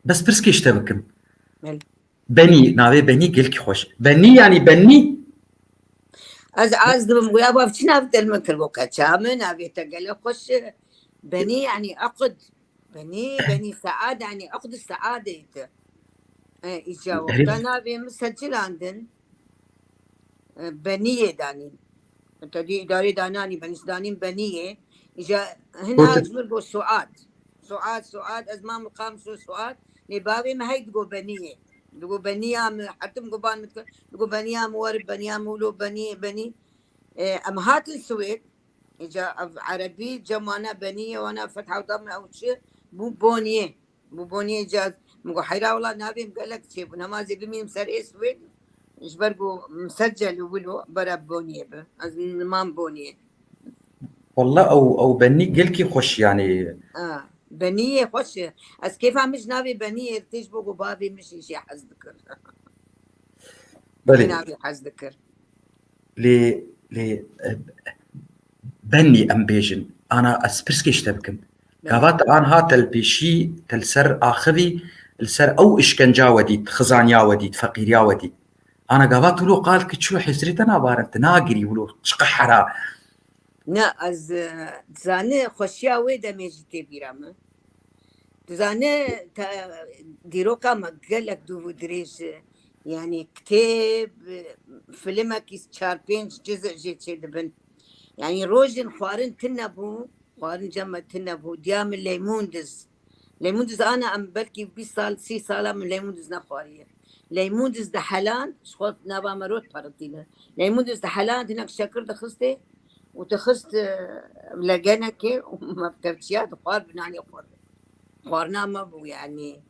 bes pirskê ji te bikim. Belê. Benî, navê Benî gelkî xweş. Benî yanî Benî? Ez, ez dibim, ya bav çi nav te li min kir, got, keça min, navê te gelek xweş e. Benî yanî eqd. Benî, Benî Saad, yanî eqd Saadê te. E, îca wexta navê min secil andin. E, Beniyê danîn. Te dî îdarê dananî, ben danîn Beniyê. Îja hina ji min got Suad. Suad, Suad, ez mam qam şo Suad. Lê bavê min hey digo Beniyê. Digo Beniya min, hetim go ban min dikir. Digo Beniya min weri, Beniya min wilo, Beniyê, Benî. E, em hatin Swêd. Îca ev erebî cem wana Beniyê, wana fetha dam ew çi? Bû Boniyê. Bû Boniyê caz. Min got, heyra wela navê min gelek çêbûn. Hema ez ê bimînim ser ês wê. Ji ber ku min ser cel û wilo bera Boniyê bi. Ez nimam Boniyê. Walla ew, ew Benî gelkî xweş yanî. Ha, Beniyê xweş e. Ez kêfa min ji navê Beniyê tê ji bo ku bavê min jî jê hez dikir. Belê. Navê hez dikir. Lê, lê, e, Benî em bêjin. Ana ez pirsgê ji te bikim. Belê. Gava te an hat te li pêşî, te li ser axivî, li ser ew işkenca we dît, xizaniya we dît, feqîriya we dît. Ana gava tu lo qal ki çilo hesrê te nabarin, tu nagirî wilo çi qehera. Ne, ez, e, dizane xweşiya wê demê jî tê bîra min. Dizane te, dîroka me gelek dûv û dirêj e. Yanî kitêb, e, filimekî çar pênc ciz jê çêdibin. Yanî rojên xwarin tune bû, xwarin cem me tune bû. Diya min leymundiz. Leymundiz ana em belkî bîst sal, sî sala min leymundiz nexwariye. Leymundiz diheland, ji xwe nava me rot perintîne. Leymundiz diheland, hinek şekir dixistê û dixist, e, legenekê û me bi kevçiya dixwar bi nanê xwe. Xwarina me bû, yanî.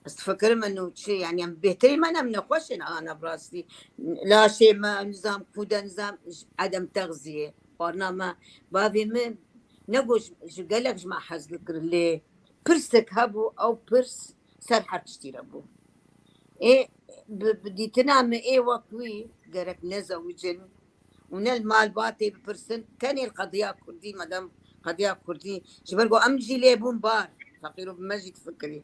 Ez difikirim eno çi, yanî em bêhtirî me ne, em nexweş in, ana bi rastî. Laşê me, nizam, kûde, nizam, edem texziyê. Xwarina me, bavê min, ne got ji, ji gelek ji me hez dikir, lê pirsek hebû, ew pirs ser her tiştî re bû. Ê, bi, bi dîtina min ê wek wî gerek nezewicin û ne li malbatê bipirsin, tenê li qediya kurdî, madem qediya kurdî, ji ber ku em jî lê bûn bar, feqîr û bi me jî difikirî.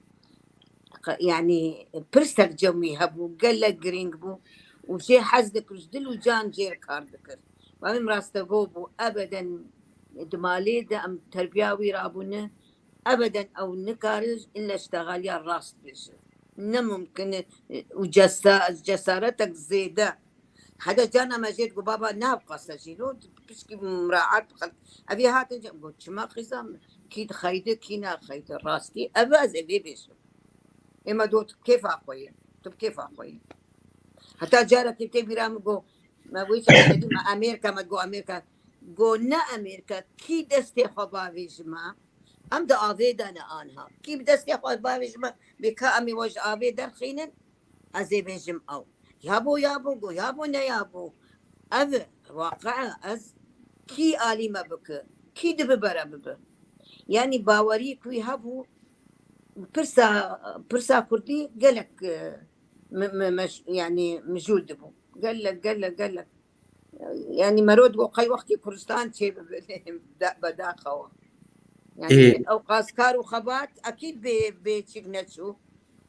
Qe-, yanî pirsek cem wî hebû, gelek girîng bû û jê hez dikir, ji dil û can jê re kar dikir. Bavê min rastevo bû, ebeden di malê de em terbiya wî rabûne, Ebeden ew nikare ille ji texaliya rast bêje. Ne mumkin e, û cesa-, cesaretek zêde. Hede carna me jê digot, baba, ne qasa jî, no, pişkî muraet bi xelk. Ev ê hatin jî, got, çima xiza min? Kî dixeyde, kî naxeyde. Rastî, ev ez ê vê bêjim. Ê me got, kêfa xwe ye. Tu bi kêfa xwe ye. Heta carekê tê bîra min got, me wê çaxê me Amerîka, me got, Amerîka. Got, ne Amerîka, kî destê xwe bavêjime? Em di avê de ne anha. Kî bi destê xwe bavêjime, bê ka em ê we ji avê derxînin, ez ê bêjim ew. Yabo, yabo, go, yabo, ne yabo. Ev e, waqe e, ez kî alî me bike, kî dibe bere bibe. Yanî bawerî ku wî hebû, pirsa, pirsa kurdî gelek, e, me, me, me, yanî mijûl dibû. Gelek, gelek, gelek. Yanî mero digo qey wextî Kurdistan çê bibe, de-, bedaxewa. Yanî Ê. Ew qas kar û xebat ekîd bê, bê çîk neçû.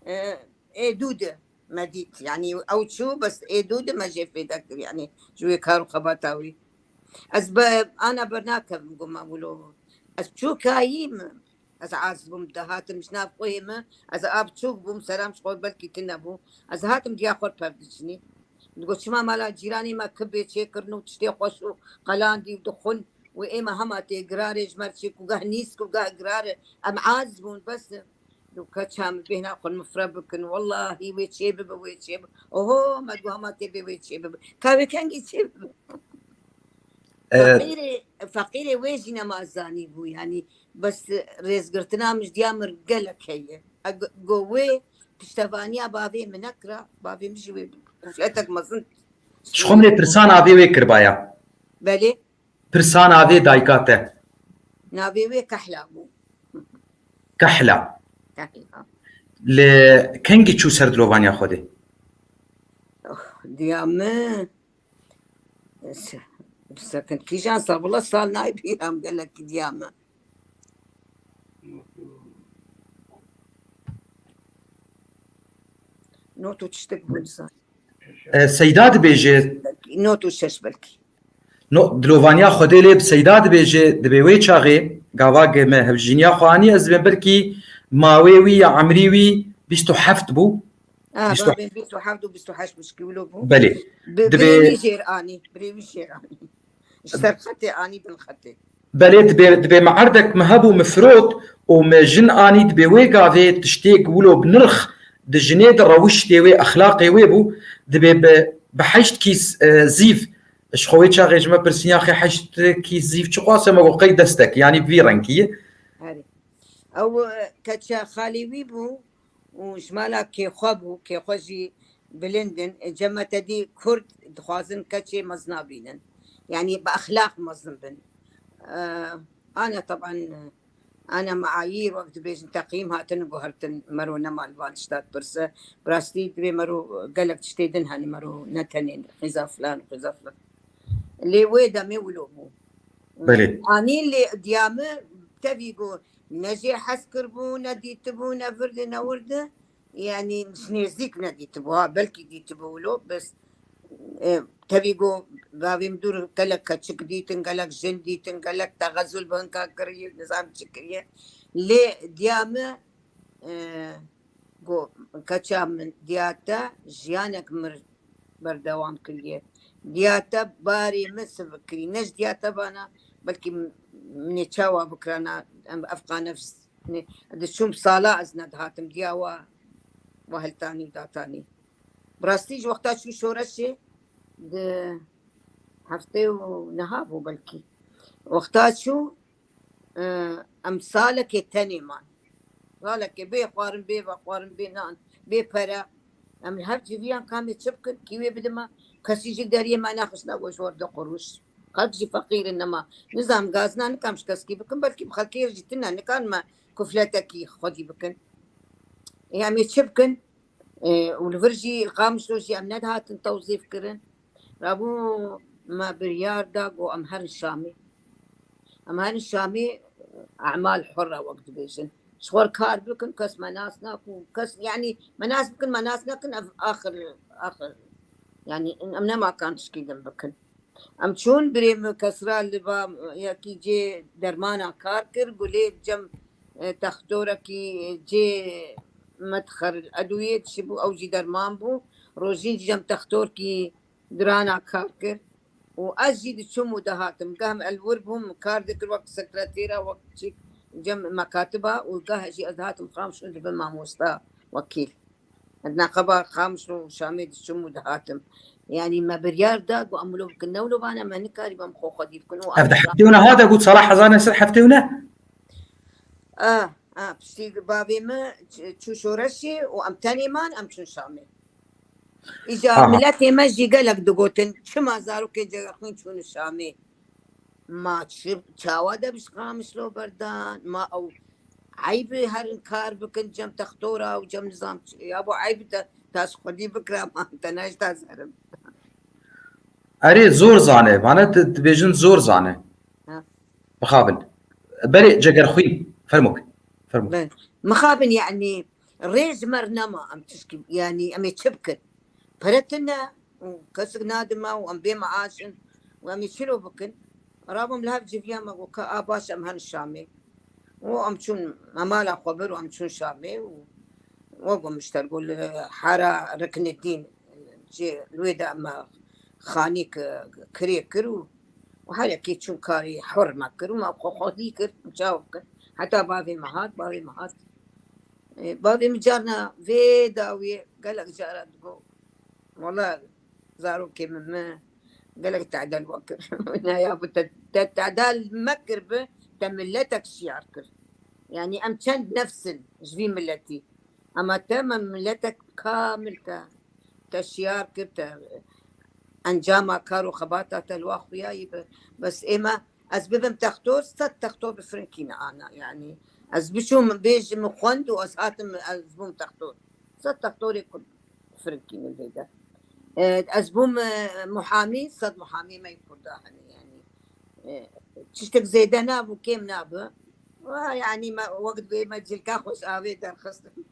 E, ê dû de me dît. Yanî ew çû, bes ê dû de me jê fêde kir. Yanî ji wê kar û xebata wî. Ez be, ana bernakevim, goma wilo. Ez çûkayî me. Ez aciz bûm, dihatim ji nav xwehê me, ez a biçûk bûm, selam ji xwe belkî tune bû. Ez hatim diya xwe pev diçinî. Digot, çima mala cîranê me kibê çêkirin û tiştê xweş û qelandî û dixwin û ê me hema tê girarê ji me re çê ku geh nîsk û geh girare. Em aciz bûn, bes e. Digot, keça min bêhna xwe mifre bikin. Wellahî wê çê bibe, wê çê bibe. Oho, me digot, hema tê bê wê çê bibe. Ka wê kengî çê bibe? E, Feqîrê, feqîrê wê jî nema zanî bû, yanî bes rêzgirtina min ji diya min gelek heye. E, go, go wê piştevaniya bavê min nekira, bavê min jî wê xufletek mezin. Ji xwe min ê pirsa navê wê kiribaya. Belê. Pirsa navê dayika te. Navê wê Kehla bû. Kehla. Kehla. Li kengî çû ser dilovaniya Xwedê? Oh, diya min. Se-, sekin kîjan sal, wela sal nayê bîra min, gelek diya min. Not û tiştek bû, nizam. E, Seyda dibêje. Not û şeş belkî. No, dilovaniya Xwedê lê bi Seyda dibêje, dibê wê çaxê, gava ge me hevjîniya xwe anî, ez dibêm belkî mawê wî ya emrî wî bîst û heft bû. Ah, bîst û heft. Bavê bîst û heft û bîst û heşt bişkî wilo bû. Belê. Bi-, dibê birê wî jêr anî, birê wî jêr anî. Ji ser xetê anî bin xetê. Belê, dibê, dibê me erdek me hebû, me firot û me jin anî, dibê wê gavê tiştêk wilo bi nirx di jinê de rewiştê wê, exlaqê wê bû, dibê bi, bi heşt kîs, e, zîv, ji xwe wê çaxê ji me pirsîn, yaxê heşt kîs zîv çi xwase, me got qey destek, yanî bi vî rengî ye. Herê. Ew, e, keça xalê wî bû û ji mala kêxwe bû, kêxwe jî bilind in. E, cema te dî Kurd dixwazin keçê mezin bînin. Yanî bi exlaq mezin bin. E, ana teban, e, ana meayîr wek dibêjin teqyîm hatin guhertin, mero nema li van tişta dipirse. Bi rastî dibê mero gelek tiştê din hene, mero ne tenê xîza filan, xîza filan. Lê wê demê wilo bû. Belê. Anîn lê diya min tevî got, ne jê hez kiribû, ne dîtibû, ne vir de, ne wir de. Yanî ji nêzîk nedîtibû, ha, belkî dîtibû wilo, bes, e, tevî got, bavê min dûr gelek keçik dîtin, gelek jin dîtin, gelek texezul bi hinka kiriye, nizam çi kiriye. Lê diya min, e, got, keça min, diya te jiyanek mir berdewam kiriye. Diya te barê min sivik kirî. Ne ji diya te bana, belkî min ê çawa bikirana, em ev qane ne, di çûm sala ez nedihatim, diya wa, wa hiltanî, datanî. Bi rastî ji wexta çû şoreşê di heftê û neha bû belkî. Wexta çû, e, em salekê tenê man. Salekê bê xwarin, bê vexwarin, bê nan, bê pere. Em li hev civiyan kamê çi bikin, kî wê bidime, kesî jî deriyê me nexist, ne got ji we du quruş. Xelk jî feqîr in, nema. Nizam gazina nikam ji keskî bikim, belkî bi xelkê re jî tune, nikan me kufletekî xwedî bikin. Ê, em ê çi bikin? Ê, û li vir jî, li Qamişlo jî em nedihatin tewzîf kirin. Rabû me biryar da, got em herin Şamê. Em herin Şamê, emal hurre wek dibêjin. Ji xwe re kar bikin, kes me nas nakin, kes, yanî me nas bikin, me nas nakin, ev axir, axir. Yanî em nema kan tişkî din bikin. Em çûn, birê min kesra li ba yekî cê dermana kar kir, got lê cem, e, textorekî cê medxer edwiyê dişibû, ew jî derman bû. Rojîn jî cem textorkî dirana kar kir. Û ez jî diçûm û dihatim. Geh em elwir bûm, kar dikir wek sekretêra, wek çi cem mekatiba û geh jî ez dihatim Qamişlo dibim mamosta wekîl. Ez neqeba Qamişlo û Şamê diçûm û dihatim. Yanî me biryar da ku em wilo bikin. Ne wilo bane me nikarî bem xwe xwedî bikin û Ev di heftê û neh hate got, sala hezar neh sed heftê û neh? Ah, ah, piştî bavê me ç-, çû şoreşê û em tenê man, em çûn Şamê. Îja Aha. miletê me jî gelek digotin, çima zarokê Cegerxwîn çûn Şamê? Ma çi, çawa de bi ji Qamişlo berdan? Ma ew eyb e herin kar bikin cem textora û cem nizam çi? Ya bo eyb e te, te ji xwedî bikira ma te ne ji te zerim. Erê, zor zane, vane di-, dibêjin zor zane. Ha. Bixabin. Berê Cegerxwîn, fermo ke. Fermo. Be, mixabin, yanî rêz mer nema em tişkî, yanî em ê çi bikin? Pere tune û kesik nadime û em bê meaş in û em ê çilo bikin? Rabûm li hev civiya me got ka a baş em herin Şamê. Û em çûn, me mala xwe bir û em çûn Şamê û wek got min ji te re got li Hera Riknedîn, cê li wê de me xanîk kirê kir û û herekê çûn karî hur me kir û me xwe xwedî kir, çawa kir. Heta bavê me hat, bavê me hat. E, bavê min carna vê dawiyê gelek cara digot, wela zarokê min, min gelek tedel we kir. Min ya bi te, te tedel me kir bi, te miletek şiyar kir. Yanî em çend nefs in ji vî miletî. Ema te me miletek kamil te, te şiyar kir, te encama kar û xebata te li wa xuyayî bi. Bes ê me, ez bibim textor, sed textor bi firinkî neana. Yanî ez biçûm bêjim min xwend û ez hatim, ez bûm textor. Sed textorê kurd firinkî min vê de. E, ez bûm, e, muhamî, sed muhamî me yê kurda hene yanî. E, tiştek zêde nabû, kêm nabû. Wa, yanî me wek dibê me cilka xwe ji avê derxistin.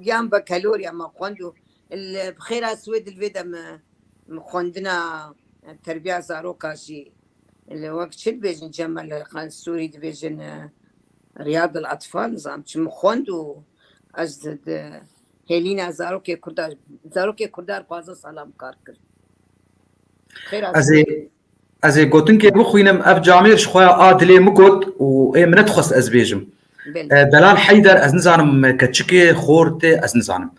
Giyan be kelor ya me xwend û li bi xêra Swêd li vê de me, me xwendina, e, terbiya zaroka jî li wek çi dibêjin, Cemal Xan Sûrî dibêjin, e, Riyad el Atfal, nizam çi min xwend û ez di, di hêlîna zarokê Kurda, zarokê Kurda pazdeh salan kar kir. Xêra Ez ê, ez ê gotinkê bixwînim, ev camêr ji xwe ya a dilê min got û ê min nedixwest ez bêjim. Belê. E, Delal Heyder, ez nizanim keçikê, xortê, ez nizanim.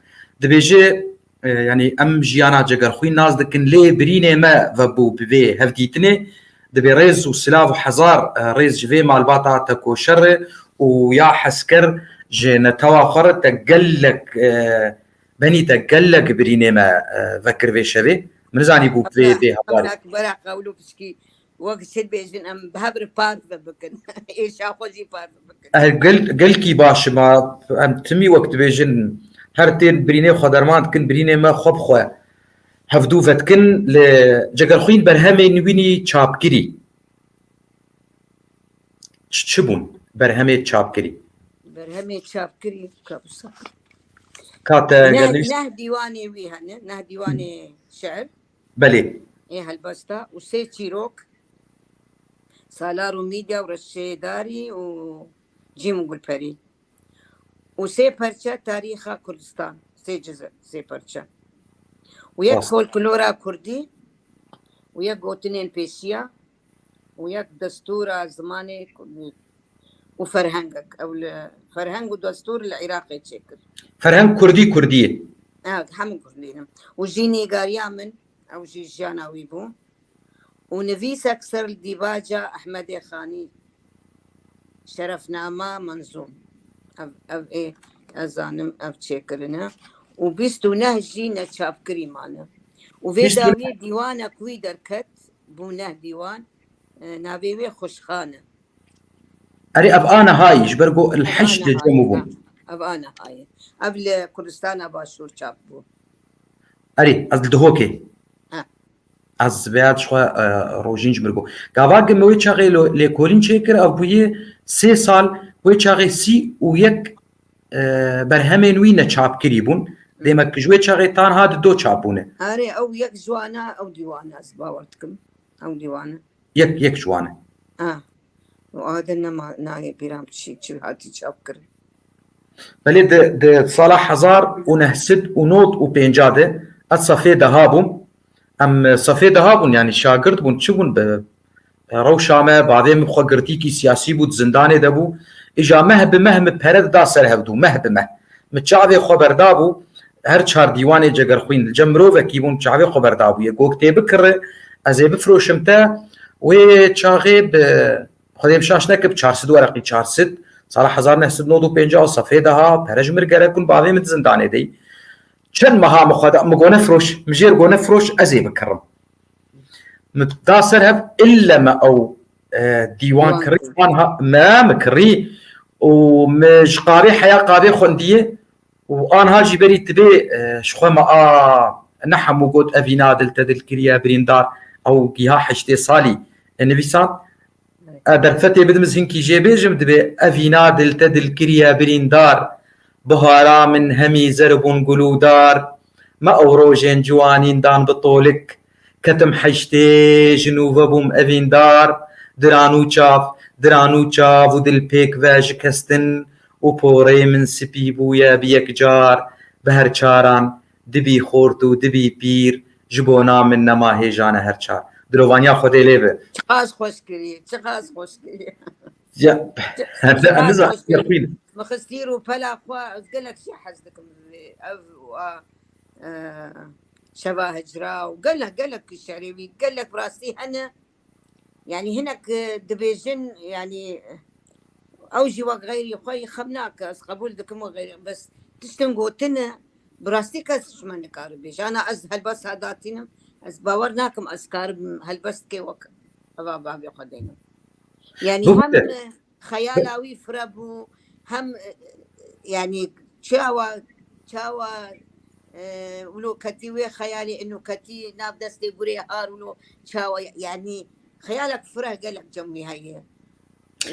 Dibêje, e, yanî em jiyana Cegerxwîn nas dikin, lê birînê me vebû bi vê hevdîtinê. Dibê rêz û silav û hezar, e, rêz ji vê malbata tekoşerê û ya hesker ji netewa xwe re te gelek, e, Benî te gelek birînê me, e, vekir vê şevê. Min nizanî bû vê, vê hevalê. Bera qewlo pişkî wek çi dibêjin em bi hev re parve bikin. Êşa xwe jî parve bikin. Eh, gel-, gelkî baş e ma em timî wek dibêjin her tên birînê xwe derman dikin, birînê me xwe bi xwe hevdû vedikin li Cegerxwîn berhemên wînî çapkirî. Çi, çi bûn? Berhemê çapkirî. Berhemê çapkirî, ka wisa. Ka te Neh, gel neh dîwanê wî hene, neh dîwanê şiir. Belê. Ê helbesta û sê çîrok, Salar û Mîdya û Reşêdarî û Cîm û Gulperî. Û sê perçe tarîxa Kurdistan, sê ciz e, sê perçe. Û yek Rast. folklora kurdî û yek gotinên pêşiya û yek destûra zimanê kurdî û ferhengek. Ew li ferheng û destûr li Iraqê çêkir. Ferheng kurdî, kurdî ye. Evet, hemû kurdî ne. Û jî nîgariya min, ew jî jiyana wî bû. û nivîsek ser li dîvaca Ehmedê Xanî, Şerefnama Menzûm. Ev, ev ê, ez zanim, ev çêkirine. Û bîst û neh jî neçapkirî mane. Û vê Bîst û neh. dawiyê dîwanek wî derket, bû neh dîwan, e, navê wê Xweşxan e. Erê, ev a nihayî, ji ber ku li Ev a heşt de nihayî, cem bû. ha. Ev a nihayî. Ev li Kurdistana Başûr çap bû. Erê, ez li Dihokê. Ha. Ez vêya ji xwe, e, rojîn ji mir got. Gava ku me wê çaxê lo-, lêkolîn çêkir, ev bûye sê sal, wê çaxê sî û yek, e, berhemên wî neçapkirî bûn. Demek ji wê çaxê tanha di do çap bûne. Erê, ew yek ji wan e, ew dîwan e, ez bawer dikim. Ew dîwan e. Yek, yek ji wan e. Ha. û a de nema nayê bîra min çi, çi hatî çapkirin. Belê di, di sala hezar û neh sed û nod û pênca de ez sefê deha bûm. Em sefê deha bûn, yanî şagirt bûn, çi bûn bi rewşa me, bavê min xwe girtîkî siyasî bû, di zindanê de bû. Îja meh bi meh min pere dida ser hevdû, meh bi meh. Min çavê xwe berdabû, her çar dîwanê Cegerxwîn, li cem mirovekî bûm, çavê xwe berdabûye. Got tê bikire, ez ê bifroşim te. Wê çaxê bi Xwedê min şaş neke bi çar sed wereqî, çar sed, sala hezar neh sed nod û pêncah û sefê deha, pere ji mir gerek bûn, bavê min di zindanê de yî. Çend meha min xwe da, min got nefiroş, min jêr got nefiroş, ez ê bikirim. Min da ser hev, ille me ew, e, dîwan kirî, anha me, min kirî û min ji qabê heya qabê xwendiye û anha jî berî tibê, e, ji xwe me a ne hemû got, "Evîna dil te dil kiriye birîndar", ew giha heştê salî, e, nivîsand. E, derfetê bidim ez hinkî jê bêjim, dibê, "Evîna dil te dil kiriye birîndar, buhara min hemî zer bûn gul û dar, me ew rojên ciwanîn dan bi tolik, ketim heştê ji nû ve bûm evîndar, diran û çav, diran û çav û dil pêk ve şikestin û porê min spî bûye bi yek car, bi her çaran dibî xort û dibî pîr, ji bona min nema hêjan e her çar." Dilovaniya Xwedê lê be. Çiqas xweş kirî, çiqas xweş kirî. Ya, herde em nizan xwîn. Min xistîr û pela xwe, ez gelek jî hez dikim vê. Ev û a, e, şeva hicra û gelek, gelek şerê wî, gelek bi rastî hene. Yanî hinek, e, dibêjin, yanî, e, ew jî wek xeyrî xwe yî xem nake, ez qebûl dikim û xeyrî, bes tiştin gotine, bi rastî kes ji me nikare bêje. Ana ez helbesta datînim, ez bawer nakim ez karim helbestkê wek eva bavê xwe deynim. Yanî hem, e, xeyala wî fire bû, hem, e, yanî çawa, çawa, e, wilo ketî wê xeyalê, ino ketî nav destê gurê har, wilo çawa, yanî xeyalek fire gelek cem wî heye.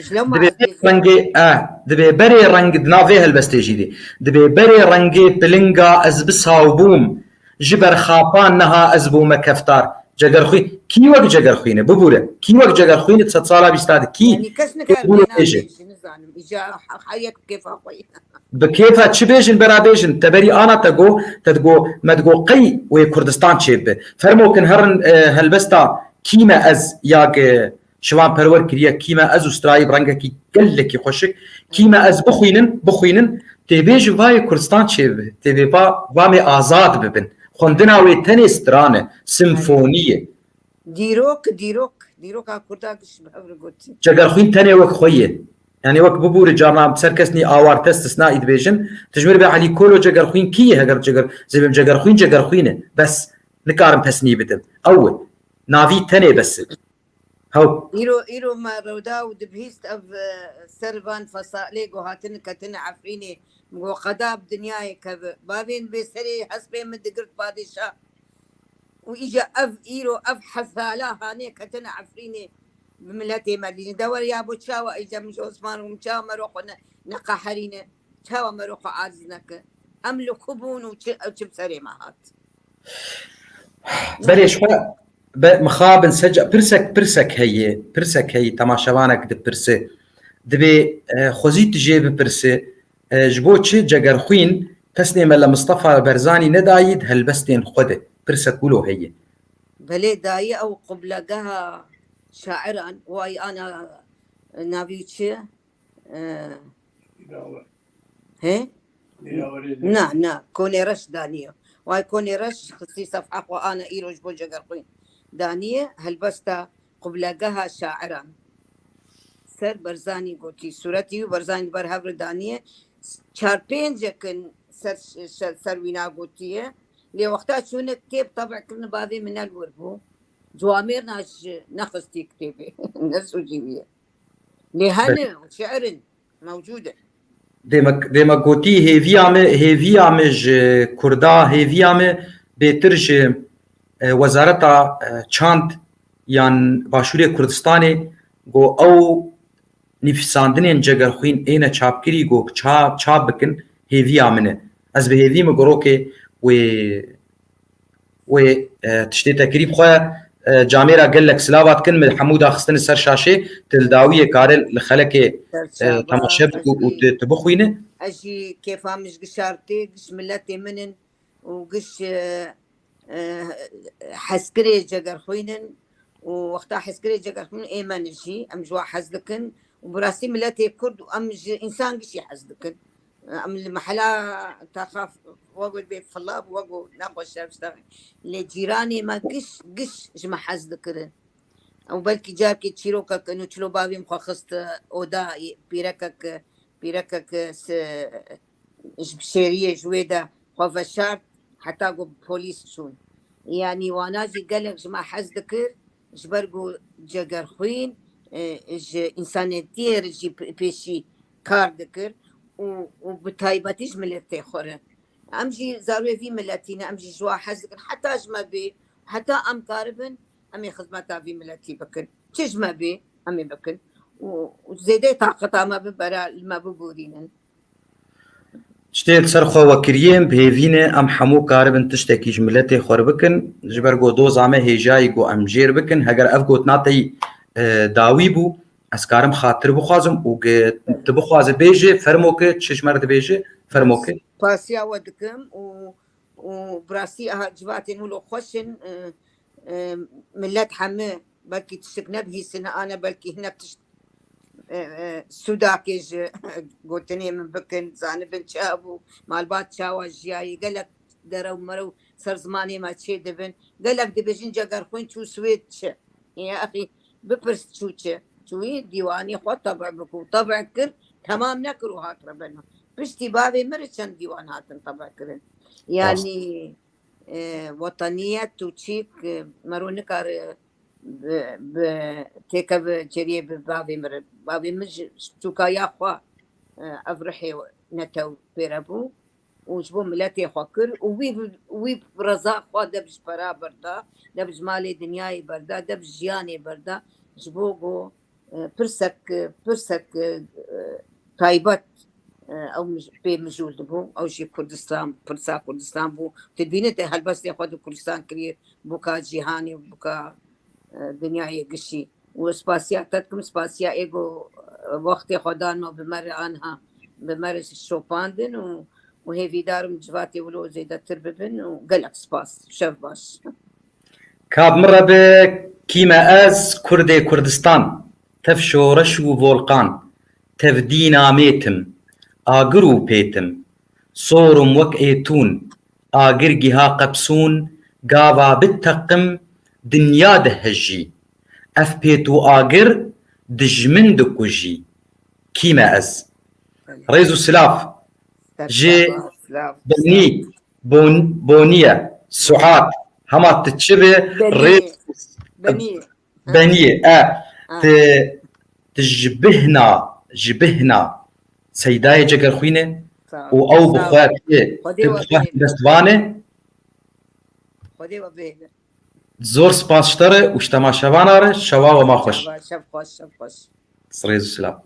Ji lewma Dibê ez bêzar rengê, e, dibê berê reng di nav vê helbestê jî de. Dibê berê rengê pilinga ez bisaw bûm. Ji ber xapan niha ez bûme keftar. Cegerxwîn, kî wek Cegerxwîn e? Bibûre. Kî wek Cegerxwîn e di sedsala bîsta de? Kî? Yanî kes nikare Bûre bêje. Bêje, nizanim. Îca he-, her yek bi kêfa xwe ye. Bi kêfa çi bêjin, bera bêjin. Te berî ana te go, te digo, me digo qey wê Kurdistan çêbibe. Fermo kin herin, e, helbesta Kî me ez ya ge Şivan Perwer kiriye, Kî me ez û strayî bi rengekî gelekî xweşik. Kî me ez bixwînin, bixwînin, tê bêjin vayê Kurdistan çêbibe, tê bê va, va mê azad bibin. Xwendina wê tenê stran e, simfonî ye. Dîrok, dîrok, dîroka Kurda giş bi hev re gotî. Cegerxwîn tenê wek xwe ye. Yanî wek bibûri carna ser kes nî awarte stisna î dibêjin. Tu ji mir be Elî Kolo Cegerxwîn kî ye heger Ceger-, zêbim Cegerxwîn, Cegerxwîn e. Bes nikarim pesnî bidim. Ew e. Navî tenê bes e. Hew. Îro, îro me rewda û dibihîst ev, e, ser van fesalê ku hatine ketine Efrînê. Min got qeda bi dinyayê keve. Bavên bê serê hespê min digirt padîşah. Û îca ev îro, ev hesala hanê ketine Efrînê bi miletê me dînin. De wer ya bo çawa îca min ji Osman û min çawa mero xwe ne, neqeherîne? Çawa mero xwe aciz neke? Em li ku bûn û çi, ew çi bi serê me hat? Belê ji xwe be, mixabin seca, pirsek, pirsek heye, pirsek heye, temaşevanek dipirse. Dibê, e, xwezî tu jê bipirse, e, ji bo çi Cegerxwîn pesnê me li Mistefa Berzanî nedayî di helbestên xwe de? Pirsek wilo heye. Belê dayî ew qublegeha şairan, way ana navî çi? E, He? Na, na, Konê Reş daniye. Way Konê Reş xistî sefha xwe ana îro ji bo Cegerxwîn. Daniye helbesta qublegeha şairan. Ser Berzanî gotî. Sûretî wî Berzanî li ber hev re daniye. Çar pêncekin ser, ser, ser wîna gotiye. Lê wexta çûne kitêb teb'kirine bavê min ne li wir bû. Ciwamêrna ji nexistî kitêbê. Ne sûcî wî ye. Lê hene, şiir in, mewcûd in. Dê me, dê me gotî hêviya me, hêviya me ji Kurda, hêviya me bêtir ji, e, Wezareta, e, Çand yan Başûrê Kurdistanê, go ew nivîsandinên Cegerxwîn êne çapkirî, go ça-, çap bikin, hêviya min e. Ez bi hêvî me go rokê wê wê, e, tiştê te kirî bi xwe, e, camêra gelek silava dikin, min hemû daxistin li ser şaşê, tu li dawiyê kare li xelekê, e, temaşe bikî û tu, tu bixwîne. Ez jî kêfa min ji giş re tê, giş miletê min in û giş, e, e, hezkirê Cegerxwîn in û wexta hezkirê Cegerxwîn ê me ne jî, em ji wan hez dikin û bi rastî miletê Kurd û em ji însan gişî hez dikin. Em li mehela taxa wego bê fila bû, wego nexweş şer bişta. Lê cîranê me giş, giş ji me hez dikirin. Ew belkî carkê çîrokek û çilo bavê min xwe xist oda pîrekek, pîrekek se-, ji şêriyê ji wê de xwe veşart heta ku polîs çûn. Yanî wana jî gelek ji me hez dikir, ji ber ku Cegerxwîn, e, ji însanetiyê re jî pê-, pêşî kar dikir û, û bi taybetî ji miletê xwe re. Em jî zarokê vî miletî ne, em jî ji wan hez dikin. Heta ji me bê, heta em karibin, em ê xizmeta vî miletî bikin. Çi ji me bê, em ê bikin. Û, û zêdeyê taqeta me bi bera li me biborînin. Tiştê li ser xwe we kiriye, bi hêvî ne em hemû karibin tiştekî ji miletê xwe re bikin. Ji ber ku doza me hêjayî ku em jêr bikin, heger ev gotina te yî, e, dawî bû, ez karim xatir bixwazim û ge-, tu bixwaze bêje, fermo ke, çi ji me re dibêje, fermo ke. Spasiya we dikim û, û bi rastî aha civatên wilo xweş in, e, e, milet hemû belkî tiştik nebihîsine, ane belkî hinek tişt, e, e, sûdakê ji gotinê min bikin, zanibin çi hebû, malbat çawa jiyayî, gelek dere û mere û ser zimanê me çê dibin, gelek dibêjin Cegerxwîn çû Swêd çi? Ya axî, bipirs çû çi? Çûyî dîwanê xwe tebî bikû, tebî kir, temam nekir û hat revena. Piştî bavê min re çend dîwan hatin tebî kirin. Rast. Yanî, e, weteniyet û çîk, e, mero nikare bi, bi têkeve cêriyê bi bavê min re. Bavê min ji, ji çûka ya xwe, e, ev rihê netew pêre bû û ji bo miletê xwe kir û wî, wî bi reza xwe deb ji pera berda, deb ji malê dinyayê berda, deb ji jiyanê berda, ji bo ku, e, pirsek, pirsek, e, taybet, e, ew mij-, pê mijûl dibû. Ew jî Kurdistan, pirsa Kurdistan bû. Tu dibînî te helbestê xwe di Kurdistan kiriye, bûka cîhanê, bûka, e, dinyayê gişî. Û spasiya te dikim, spasiya ê ku, e, wextê xwe dan me bi me re anha, bi me re şopandin û, û hêvîdar im civatê wilo zêdetir bibin û gelek spas. Şev baş. Ka bi min re be, kî me ez, Kurdê Kurdistan, tev şoreş û volqan, tev dîna mêtim, agir û pêtim, sorim wek êtûn, agir giha qepsûn, gava biteqim, dinya dihejî. Ev pêt û agir dijmin dikujî. Kî me ez? Rêz û silav. Ji Silav, silav, Benî, silav. Bon-, Boniye, Suat, hema tu çi be, Benî, rêz Benî. Benî, e, Ha. Ti, ti ji bihna, ji bihna Seydayê Cegerxwîn e Sağ û ol. Ew bi Sağ xwe ol. Tê, Xwedê ti bi we xwe bêhne. Dest vane. Xwedê we bêhne. Zor spas ji te re û ji temaşevana re, şewa we ma xweş. Şev xweş, şev xweş. Rêz û silav.